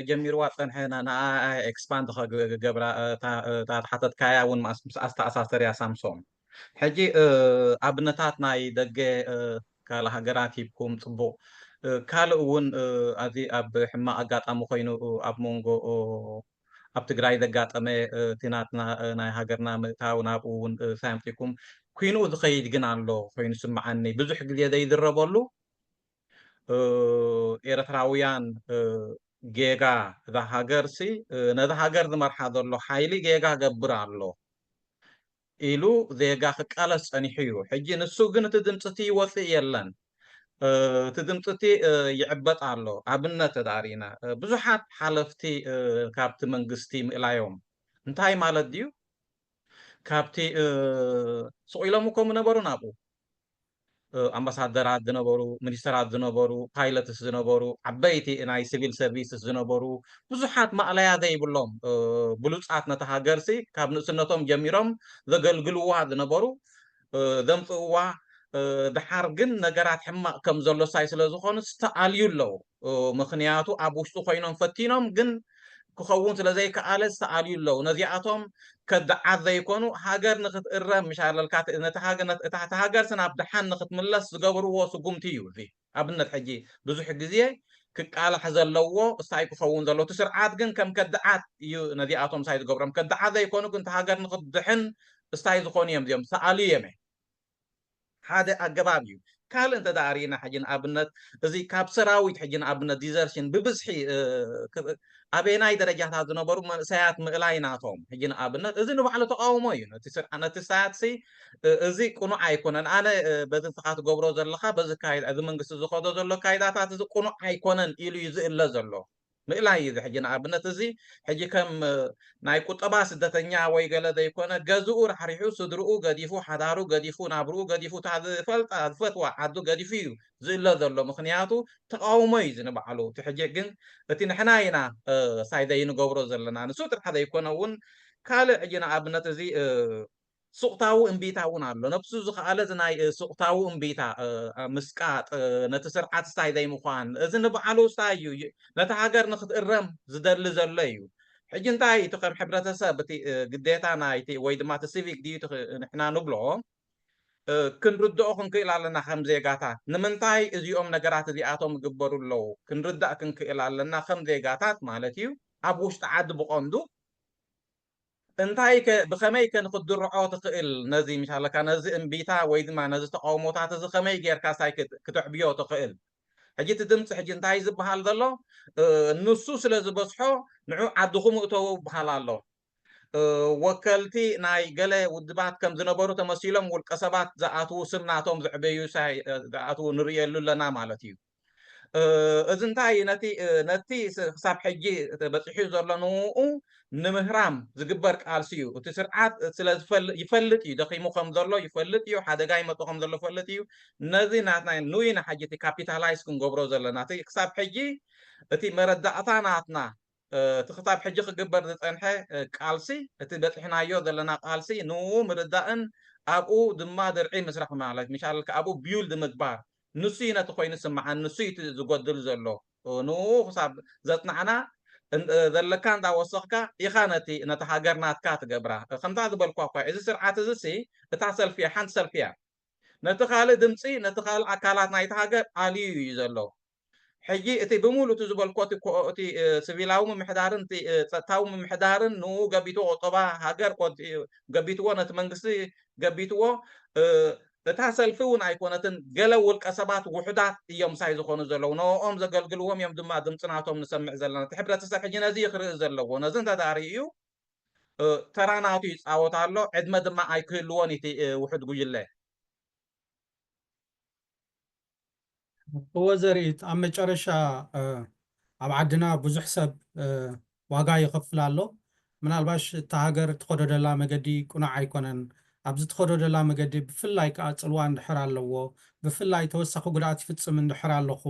ጀሚርዋ ጸንሐ ንኣ ኤክስፓንድ ክገብራ እታ ተሓተትካያ እውን ምስ ኣስተኣሳሰርያ ሳምሶም ሕጂ ኣብነታት ናይ ደገ ካልእ ሃገራት ሂብኩም ጽቡቕ ካልእ እውን ኣዚ ኣብ ሕማቕ ኣጋጣሚ ኮይኑ ኣብ መንጎ ኣብ ትግራይ ዘጋጠመ እቲ ናትና ናይ ሃገርና ምእታው ናብኡ እውን ሳምፂኩም ኩይኑ ዝኸይድ ግን ኣሎ ኮይኑ ስምዓኒ ብዙሕ ግዜ ዘይዝረበሉ ኤርትራውያን ጌጋ እዛ ሃገር ሲ ነዚ ሃገር ዝመርሓ ዘሎ ሓይሊ ጌጋ ገብር ኣሎ ኢሉ ዜጋ ክቃለስ ጸኒሑ እዩ። ሕጂ ንሱ ግን እቲ ድምፅቲ ይወፅእ የለን። እቲ ድምፅቲ ይዕበጥ ኣሎ። ኣብነት ተዳሪና ብዙሓት ሓለፍቲ ካብቲ መንግስቲ ምእላዮም እንታይ ማለት ድዩ? ካብቲ ስቕ ኢሎም እኮ ምነበሩ ናብኡ ኣምባሳደራት ዝነበሩ፣ ሚኒስተራት ዝነበሩ፣ ፓይለትስ ዝነበሩ፣ ዓበይቲ ናይ ሲቪል ሰርቪስስ ዝነበሩ ብዙሓት ማእለያ ዘይብሎም ብሉፃት ነታ ሃገርሲ ካብ ንእስነቶም ጀሚሮም ዘገልግልዋ ዝነበሩ ዘምፅእዋ ድሓር ግን ነገራት ሕማቕ ከም ዘሎ ሳይ ስለ ዝኾኑ ዝተኣልዩ ኣለዉ። ምኽንያቱ ኣብ ውሽጡ ኮይኖም ፈቲኖም ግን ክኸውን ስለ ዘይከኣለ ዝተኣልዩ ኣለዉ። ነዚኣቶም ከድዓት ዘይኮኑ ሃገር ንክትእረም ምሽ ኣለልካ ነቲ ሃገር ስናብ ድሓን ንክትምለስ ዝገብርዎ ስጉምቲ እዩ እዚ። ኣብነት ሕጂ ብዙሕ ግዜ ክቃላሕ ዘለዎ እስታይ ክኸውን ዘሎ እቲ ስርዓት ግን ከም ከድዓት እዩ ነዚኣቶም እስታይ ዝገብሮም ከድዓት ዘይኮኑ ግን እቲ ሃገር ንክትድሕን እስታይ ዝኾኑ እዮም እዚኦም ዝተኣልዩ እዮም ሓደ ኣገባብ እዩ። ካልእ እንተ ደኣ ርኢና ሕጂ ንኣብነት እዚ ካብ ሰራዊት ሕጂ ንኣብነት ዲዘርሽን ብብዝሒ ኣበየናይ ደረጃታት ዝነበሩ መንእሰያት ምእላይ ናቶም ሕጂ ንኣብነት እዚ ንባዕሉ ተቃውሞ እዩ ነቲ ስርዓ ነቲ ሳያትሲ እዚ ቁኑዕ ኣይኮነን ኣነ በዚ ንስኻ ትገብሮ ዘለኻ በዚ ካይዳ እዚ መንግስቲ ዝኸዶ ዘሎ ካይዳታት እዚ ቁኑዕ ኣይኮነን ኢሉ እዩ ዝእለ ዘሎ ምእላይ እዩ። እዚ ሕጂ ንኣብነት እዚ ሕጂ ከም ናይ ቁጠባ ስደተኛ ወይ ገለ ዘይኮነ፣ ገዝኡ ራሕሪሑ፣ ስድርኡ ገዲፉ፣ ሓዳሩ ገዲፉ፣ ናብርኡ ገዲፉ፣ እታ ዝፈልጣ ዝፈትዋ ዓዱ ገዲፉ እዩ ዝእለ ዘሎ። ምኽንያቱ ተቃውሞ እዩ እዚ ንባዕሉ። እቲ ሕጂ ግን እቲ ንሕና ኢና ሳይደይ ንገብሮ ዘለና፣ ንሱ ጥራሕ ዘይኮነ እውን ካልእ ሕጂ ንኣብነት እዚ ሱቕታዊ እምቢታ እውን ኣሎ። ነብሱ ዝኸኣለ እዚ ናይ ሱቕታዊ እምቢታ፣ ምስቃጥ፣ ነቲ ስርዓት ስታይ ዘይምዃን፣ እዚ ንባዕሉ ስታይ እዩ። ነቲ ሃገር ንክትእረም ዝደሊ ዘሎ እዩ። ሕጂ እንታይ እቲ ከም ሕብረተሰብ እቲ ግዴታ ናይቲ ወይ ድማ እቲ ሲቪክ ድዩ ንሕና ንብሎ፣ ክንርድኦ ክንክእል ኣለና ከም ዜጋታት። ንምንታይ እዚኦም ነገራት እዚኣቶም ይግበሩ ኣለዉ ክንርዳእ ክንክእል ኣለና ከም ዜጋታት ማለት እዩ። ኣብ ውሽጢ ዓዲ ብቐንዱ እንታይ ከ ብኸመይ ከ ንክድርዖ ትኽእል? ነዚ ምሻለካ ነዚ እምቢታ ወይ ድማ ነዚ ተቃውሞታት እዚ ከመይ ጌርካ ሳይ ክተዕብዮ ትኽእል? ሕጂ እቲ ድምፂ ሕጂ እንታይ ዝበሃል ዘሎ? ንሱ ስለ ዝበዝሖ ንዑ ዓድኹም እእተው ይበሃል ኣሎ። ወከልቲ ናይ ገለ ውድባት ከም ዝነበሩ ተመሲሎም ውልቀ ሰባት ዝኣትዉ፣ ስም ናቶም ዘዕበዩ ሳይ ዝኣትዉ ንርእየሉ ኣለና ማለት እዩ። እዚ እንታይ ነቲ ነቲ ክሳብ ሕጂ በፂሑ ዘሎ ንኡ ንምህራም ዝግበር ቃልሲ እዩ። እቲ ስርዓት ስለ ይፈልጥ እዩ፣ ደኺሙ ከም ዘሎ ይፈልጥ እዩ፣ ሓደጋ ይመጡ ከም ዘሎ ይፈልጥ እዩ። ነዚ ናትና ንኡ ኢና ሕጂ እቲ ካፒታላይዝ ክንገብሮ ዘለና። እቲ ክሳብ ሕጂ እቲ መረዳእታ ናትና እቲ ክሳብ ሕጂ ክግበር ዝፀንሐ ቃልሲ፣ እቲ በፂሕናዮ ዘለና ቃልሲ ንኡ ምርዳእን ኣብኡ ድማ ድርዒ ምስራሕ ማለት ምሻል ኣብኡ ቢውልድ ምግባር፣ ንሱ እዩ ነቲ ኮይኑ ስምዓን፣ ንሱ እዩ ዝጎድል ዘሎ። ንኡ ክሳብ ዘፅናዕና ዘለካ እንዳወሰኽካ ኢኻ ነቲ ነቲ ሃገር ናትካ ትገብራ። ከምታ ዝበልኳ እኳ እዚ ስርዓት እዚ ሲ እታ ሰልፊ እያ፣ ሓንቲ ሰልፊ እያ። ነቲ ካልእ ድምፂ ነቲ ካልእ ኣካላት ናይቲ ሃገር ኣልዩ እዩ ዘሎ። ሕጂ እቲ ብምሉእ እቲ ዝበልኮ እቲ ኮ- እቲ እ፣ ሲቪላዊ ምምሕዳርን እቲ እ፣ ጸጥታዊ ምምሕዳርን ንኡ ገቢትዎ፣ ቁጠባ ሃገር ኮ- እ፣ ገቢትዎ፣ ነቲ መንግስቲ ገቢትዎ። እ፣ እታ ሰልፊ እውን ኣይኮነትን፣ ገለ ውልቀ ሰባት ውሑዳት እዮም ሳይ ዝኾኑ ዘለዉ፣ ንኦም ዘገልግልዎም እዮም ድማ ድምፂ ናቶም ንሰምዕ ዘለና። እቲ ሕብረተሰብ ሕጂ ነዚ እዩ ክርኢ ዘለዎ። ነዚ እንተዳሪ እዩ እ፣ ተራ ናቱ ይፃወት ኣሎ። ዕድመ ድማ ኣይክህልዎን እቲ እ፣ ውሑድ ጉጅለ። እወ ዘርኢት ኣብ መጨረሻ ኣብ ዓድና ብዙሕ ሰብ ዋጋ ይኸፍል ኣሎ። ምናልባሽ እታ ሃገር ትኸዶ ደላ መገዲ ቅኑዕ ኣይኮነን። ኣብዚ ትኸዶ ደላ መገዲ ብፍላይ ከዓ ፅልዋ እንድሕር ኣለዎ፣ ብፍላይ ተወሳኺ ጉድኣት ይፍፅም እንድሕር ኣለኹ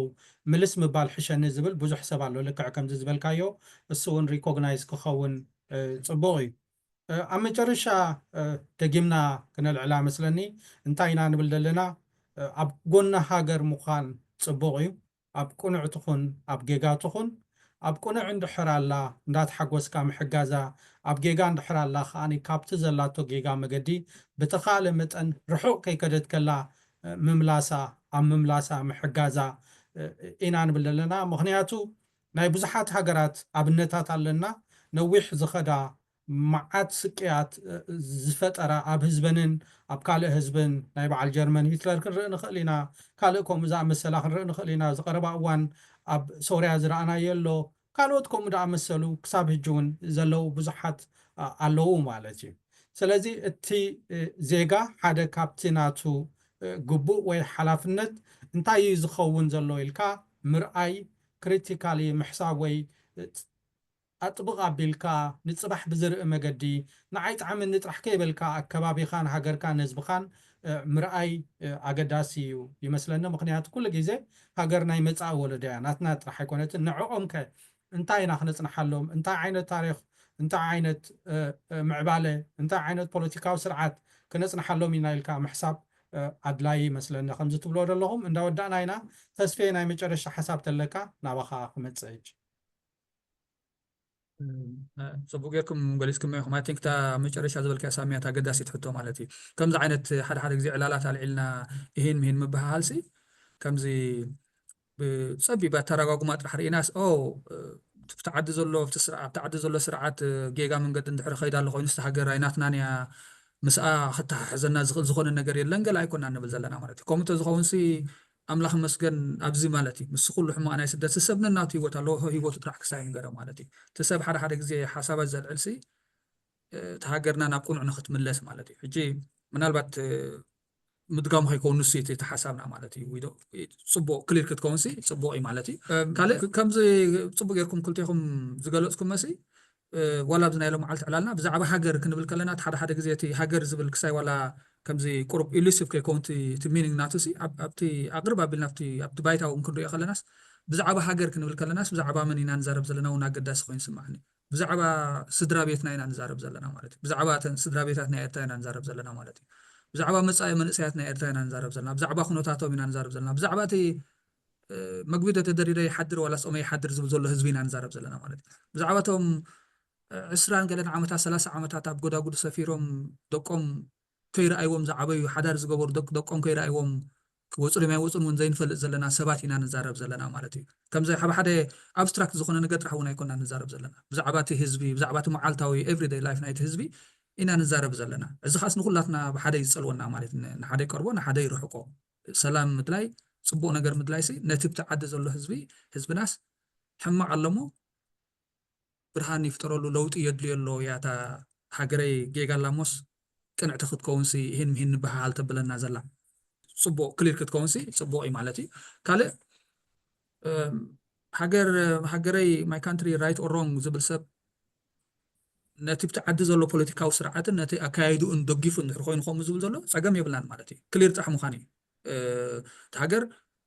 ምልስ ምባል ሕሸኒ ዝብል ብዙሕ ሰብ ኣሎ። ልክዕ ከምዚ ዝበልካዮ እሱ እውን ሪኮግናይዝ ክኸውን ፅቡቕ እዩ። ኣብ መጨረሻ ደጊምና ክነልዕላ መስለኒ እንታይ ኢና ንብል ዘለና? ኣብ ጎኒ ሃገር ምዃን ፅቡቕ እዩ። ኣብ ቅኑዕ ትኹን ኣብ ጌጋ ትኹን ኣብ ቅኑዕ እንድሕር ኣላ እንዳተሓጎስካ ምሕጋዛ፣ ኣብ ጌጋ እንድሕር ኣላ ከኣ ካብቲ ዘላቶ ጌጋ መገዲ ብተኻእለ መጠን ርሑቕ ከይከደት ከላ ምምላሳ ኣብ ምምላሳ ምሕጋዛ ኢና ንብል ዘለና። ምኽንያቱ ናይ ብዙሓት ሃገራት ኣብነታት ኣለና። ነዊሕ ዝኸዳ መዓት ስቅያት ዝፈጠራ ኣብ ህዝበንን ኣብ ካልእ ህዝብን ናይ በዓል ጀርመን ሂትለር ክንርኢ ንኽእል ኢና። ካልእ ከምኡ ዝኣመሰላ ክንርኢ ንኽእል ኢና። ዝቐረባ እዋን ኣብ ሶርያ ዝረኣናዮ ኣሎ። ካልኦት ከምኡ ዝኣመሰሉ ክሳብ ሕጂ እውን ዘለዉ ብዙሓት ኣለዉ ማለት እዩ። ስለዚ እቲ ዜጋ ሓደ ካብቲ ናቱ ግቡእ ወይ ሓላፍነት እንታይ እዩ ዝኸውን ዘሎ ኢልካ ምርኣይ፣ ክሪቲካሊ ምሕሳብ ወይ ኣጥብቕ ኣቢልካ ንፅባሕ ብዝርኢ መገዲ ንዓይ ጥዓመኒ ጥራሕ ከይበልካ ኣከባቢኻን ሃገርካን ህዝብኻን ምርኣይ ኣገዳሲ እዩ ይመስለኒ። ምክንያቱ ኩሉ ግዜ ሃገር ናይ መፃኢ ወለዶ እያ፣ ናትና ጥራሕ ኣይኮነትን። ንዕኦም ከ እንታይ ኢና ክነፅንሓሎም? እንታይ ዓይነት ታሪክ፣ እንታይ ዓይነት ምዕባለ፣ እንታይ ዓይነት ፖለቲካዊ ስርዓት ክነፅንሓሎም ኢና ኢልካ ምሕሳብ ኣድላይ ይመስለኒ። ከምዚ ትብሎ ዘለኹም እንዳወዳእና ኢና። ተስፌ ናይ መጨረሻ ሓሳብ ተለካ ናባኻ ክመፅእ እጅ። ፅቡቅ ጌርኩም ገሊፅኩም ኢኹም። ኣይ ቲንክ እታ መጨረሻ ዝበልካያ ሳሚያ እታ ኣገዳሲት ሕቶ ማለት እዩ። ከምዚ ዓይነት ሓደ ሓደ ግዜ ዕላላት ኣልዒልና ይሄን ምሄን ምብሃሃል ሲ ከምዚ ብፀቢብ ኣተረጓጉማ ጥራሕ ርኢናስ ኦ ኣብቲ ዓዲ ዘሎ ኣብቲ ስርዓ- ኣብቲ ዓዲ ዘሎ ስርዓት ጌጋ መንገዲ እንድሕር ከይዳ ኣሎ ኮይኑ ስቲ ሃገር ኣይናትናን እያ ምስኣ ክተሓሕዘና ዝኽእል ዝኾነ ነገር የለን ገለ ኣይኮና ንብል ዘለና ማለት እዩ። ከምኡ ተዝኸውን ሲ ኣምላኽ መስገን ኣብዚ ማለት እዩ። ምስ ኩሉ ሕማቕ ናይ ስደት ሰብ ነናቱ ህይወት ኣለዎ። ህይወቱ ጥራሕ ክሳይ ንገረ ማለት እዩ። እቲ ሰብ ሓደ ሓደ ግዜ ሓሳባት ዘልዕል ሲ እቲ ሃገርና ናብ ቅኑዕ ንክትምለስ ማለት እዩ። ሕጂ ምናልባት ምድጋሙ ከይከውን ንሱ እቲ ሓሳብና ማለት እዩ። ጽቡቅ ክሊር ክትከውንሲ ጽቡቅ እዩ ማለት እዩ። ካልእ ከምዚ ጽቡቅ ጌርኩም ክልቴኹም ዝገለጽኩም መሲ ዋላ ኣብዚ ናይ ሎም ዓልቲ ዕላልና ብዛዕባ ሃገር ክንብል ከለና ሓደ ሓደ ግዜ እቲ ሃገር ዝብል ክሳይ ዋላ ከምዚ ቁሩብ ኢሉሲቭ ከይከውን እቲ ሚኒንግ ናቱ ሲ ኣብቲ ኣቅርብ ኣቢልና ኣብቲ ባይታዊ ክንሪኦ ከለናስ ብዛዕባ ሃገር ክንብል ከለናስ ብዛዕባ መን ኢና ንዛረብ ዘለና እውን ኣገዳሲ ኮይኑ ይስማዕኒ። ብዛዕባ ስድራ ቤትና ኢና ንዛረብ ዘለና ማለት እዩ። ብዛዕባ እተን ስድራ ቤታት ናይ ኤርትራ ኢና ንዛረብ ዘለና ማለት እዩ። ብዛዕባ መጻኢ መንእሰያት ናይ ኤርትራ ኢና ንዛረብ ዘለና። ብዛዕባ ኩነታቶም ኢና ንዛረብ ዘለና። ብዛዕባ እቲ መግቢ ዶ ተደሪረ ይሓድር ዋላ ጾመ ይሓድር ዝብል ዘሎ ህዝቢ ኢና ንዛረብ ዘለና ማለት እዩ። ብዛዕባ እቶም ዕስራን ገለን ዓመታት ሰላሳ ዓመታት ኣብ ጎዳጉዲ ሰፊሮም ደቆም ከይረኣይዎም ዝዓበዩ ሓዳር ዝገበሩ ደቆም ከይረኣይዎም ክወፁ ዶ ኣይወፁን እውን ዘይንፈልጥ ዘለና ሰባት ኢና ንዛረብ ዘለና ማለት እዩ። ከምዚ ሓደ ሓደ ኣብስትራክት ዝኾነ ነገር ጥራሕ እውን ኣይኮና ንዛረብ ዘለና። ብዛዕባ እቲ ህዝቢ ብዛዕባ እቲ መዓልታዊ ኤቭሪደይ ላይፍ ናይቲ ህዝቢ ኢና ንዛረብ ዘለና። እዚ ከዓስ ንኩላትና ብሓደ እዩ ዝፀልወና ማለት ንሓደ ይቀርቦ ንሓደ ይርሕቆ። ሰላም ምድላይ ጽቡቅ ነገር ምድላይ ሲ ነቲ ብቲ ዓዲ ዘሎ ህዝቢ ህዝብናስ ሕማቅ ኣለሞ ብርሃን ይፍጠረሉ ለውጢ የድልዮ ኣሎ እያ እታ ሃገረይ ጌጋ ኣላሞስ ቅንዕቲ ክትከውንሲ ይህን ምሂን ንበሃሃል ተብለና ዘላ ጽቡቅ ክሊር ክትከውንሲ ጽቡቅ እዩ ማለት እዩ። ካልእ ሃገር ሃገረይ my country right or wrong ዝብል ሰብ ነቲ ብቲ ዓዲ ዘሎ ፖለቲካዊ ስርዓትን ነቲ ኣካያይድኡን ደጊፉ እንድሕር ኮይኑ ከምኡ ዝብል ዘሎ ጸገም የብላን ማለት እዩ። ክሊር ጥራሕ ምዃን እዩ። እቲ ሃገር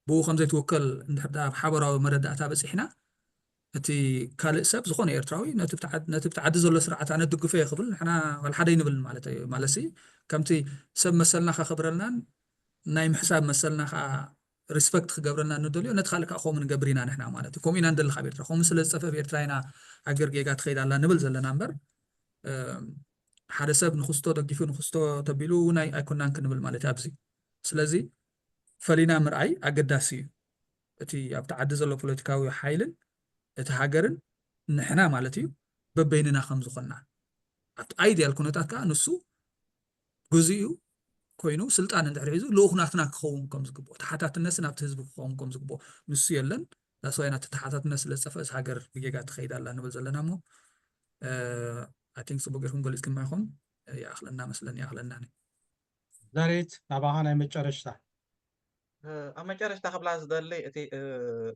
ብኡ ከም ዘይትውከል እንድሕር ኣብ ሓበራዊ መረዳእታ በፂሕና እቲ ካልእ ሰብ ዝኾነ ኤርትራዊ ነቲ ብቲ ዓዲ ዘሎ ስርዓት ኣነ ድግፎ እየ ክብል ንሕና ዋላ ሓደ ይንብል ማለት እዩ። ማለትሲ ከምቲ ሰብ መሰልና ከኽብረልናን ናይ ምሕሳብ መሰልና ከዓ ሪስፐክት ክገብረልና ንደልዮ ነቲ ካልእ ከዓ ከምኡ ንገብር ኢና ንሕና ማለት እዩ። ከምኡ ኢና ንደሊ ካብ ኤርትራ ከምኡ ስለ ዝፀፈ ኤርትራ ኢና ሃገር ጌጋ ትኸይድ ኣላ ንብል ዘለና እምበር ሓደ ሰብ ንክስቶ ደጊፉ ንክስቶ ተቢሉ እውን ኣይኮናን ክንብል ማለት እዩ ኣብዚ። ስለዚ ፈሊና ምርኣይ ኣገዳሲ እዩ። እቲ ኣብቲ ዓዲ ዘሎ ፖለቲካዊ ሓይልን እቲ ሃገርን ንሕና ማለት እዩ በበይንና ከም ዝኾንና ኣብቲ ኣይዲያል ኩነታት ከዓ ንሱ ግዜኡ ኮይኑ ስልጣን እንድሕር ሒዙ ልኡኽ ናትና ክኸውን ከም ዝግብኦ ተሓታትነትን ኣብቲ ህዝቢ ክኸውን ከም ዝግብኦ ንሱ የለን። ዳስዋይ ናቲ ተሓታትነት ስለ ዝጠፍአስ ሃገር ብጌጋ ትኸይድ ኣላ ንብል ዘለና እሞ ኣይ ቲንክ ጽቡቅ ጌርኩም ገሊጽኩም ኢኹም። ይኣኽለና መስለኒ ይኣኽለና። ዳሬት ናባኻ ናይ መጨረሽታ ኣብ መጨረሽታ ክብላ ዝደሊ እቲ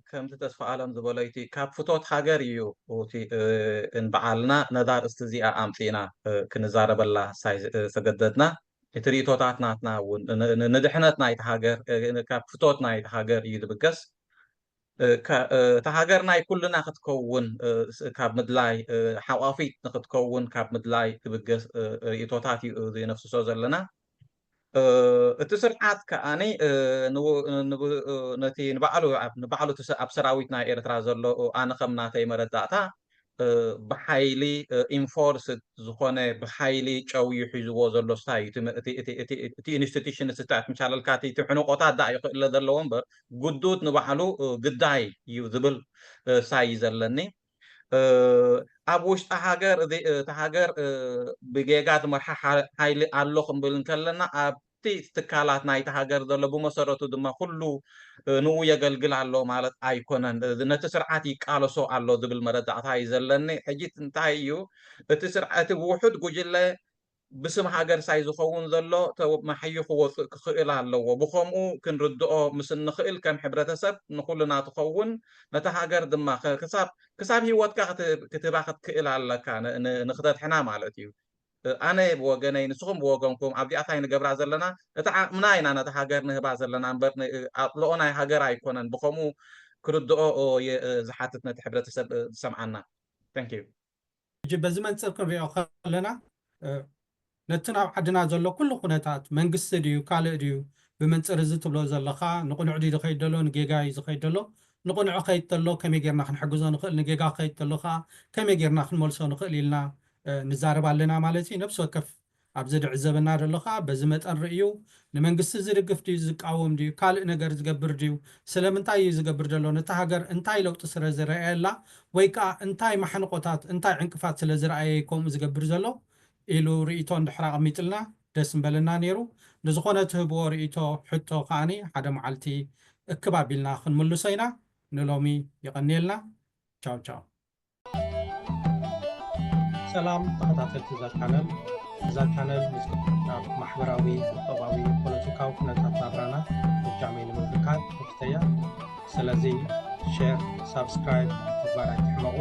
ከምቲ ተስፋ ኣለም ዝበሎ እቲ ካብ ፍቶት ሃገር እዩ እቲ እንበዓልና ነዛ ርእስቲ እዚኣ ኣምፂና ክንዛረበላ ሳይ ዝተገደድና እቲ ርእቶታት ናትና እውን ንድሕነት ናይቲ ሃገር ካብ ፍቶት ናይቲ ሃገር እዩ ዝብገስ። እታ ሃገር ናይ ኩልና ክትከውን ካብ ምድላይ ሓቋፊት ንክትከውን ካብ ምድላይ ትብገስ ርእቶታት እዩ ዝነፍስሶ ዘለና። እቲ ስርዓት ከዓኒ ነቲ ንባዕሉ ንባዕሉ ኣብ ሰራዊት ናይ ኤርትራ ዘሎ ኣነ ከም ናተይ መረዳእታ ብሓይሊ ኢንፎርስድ ዝኾነ ብሓይሊ ጨውዩ ሒዝዎ ዘሎ ስታይ እዩ። እቲ ኢንስቲቱሽን ስታይ ምሻለልካ እቲ ሕንቆታት ዳ ይኽእለ ዘለዎ እምበር ግዱድ ንባዕሉ ግዳይ እዩ ዝብል ሳይ እዩ ዘለኒ። ኣብ ውሽጢ ሃገር እቲ ሃገር ብጌጋ ዝመርሓ ሓይሊ ኣሎ ክንብል እንከለና ኣብቲ ትካላት ናይቲ ሃገር ዘሎ ብመሰረቱ ድማ ኩሉ ንኡ የገልግል ኣሎ ማለት ኣይኮነን። ነቲ ስርዓት ይቃለሶ ኣሎ ዝብል መረዳእታ እዩ ዘለኒ። ሕጂ እንታይ እዩ እቲ ስርዓት እቲ ውሑድ ጉጅለ ብስም ሃገር ሳይ ዝኸውን ዘሎ ተመሓዩ ክወፅእ ክኽእል ኣለዎ። ብኸምኡ ክንርድኦ ምስ እንኽእል ከም ሕብረተሰብ ንኹልና ትኸውን ነታ ሃገር ድማ ክሳብ ክሳብ ህይወትካ ክትህባ ክትክእል ኣለካ ንክተድሕና ማለት እዩ። ኣነ ብወገነይ ንስኹም ብወገንኩም ኣብዚኣ ታይ ንገብራ ዘለና እቲ ዓቕምና ኢና ነቲ ሃገር ንህባ ዘለና እምበር ኣጥልኦ ናይ ሃገር ኣይኮነን። ብኸምኡ ክርድኦ ዝሓትት ነቲ ሕብረተሰብ ዝሰምዓና። Thank you። ሕጂ በዚ መንፅር ክንሪኦ ከለና ነቲ ናብ ዓድና ዘሎ ኩሉ ኩነታት መንግስቲ ድዩ ካልእ ድዩ ብመንፅር እዚ ትብሎ ዘለኻ ንቕኑዕ ድዩ ዝኸይድ ዘሎ ንጌጋ እዩ ዝኸይድ ዘሎ ንቕኑዕ ከይድ ተሎ ከመይ ጌርና ክንሕግዞ ንኽእል ንጌጋ ክኸይድ ተሎ ከዓ ከመይ ጌርና ክንመልሶ ንኽእል ኢልና ንዛረብ ኣለና ማለት እዩ። ነብሲ ወከፍ ኣብዚ ድዕዘበና ዘሎ ከዓ በዚ መጠን ርእዩ ንመንግስቲ ዝድግፍ ድዩ ዝቃወም ድዩ ካልእ ነገር ዝገብር ድዩ ስለምንታይ እዩ ዝገብር ዘሎ ነታ ሃገር እንታይ ለውጢ ስለ ዝረኣየላ ወይ ከዓ እንታይ ማሕንቆታት እንታይ ዕንቅፋት ስለ ዝረኣየ ከምኡ ዝገብር ዘሎ ኢሉ ርእይቶ እንድሕር ኣቐሚጥልና ደስ ምበለና ነይሩ። ንዝኾነ ትህብዎ ርእይቶ ሕቶ ከዓኒ ሓደ መዓልቲ እክብ ኣቢልና ክንምልሶ ኢና። ንሎሚ የቐንየልና። ቻው ቻው። ሰላም ተኸታተልቲ እዛ ቻነል። እዛ ቻነል ምስ ኣብ ማሕበራዊ፣ ቁጠባዊ፣ ፖለቲካዊ፣ ኩነታት ናብራና ብጣዕሚ ንምክልካል መፍተያ። ስለዚ ሼር፣ ሳብስክራይብ ምግባር ኣይትሕመቑ።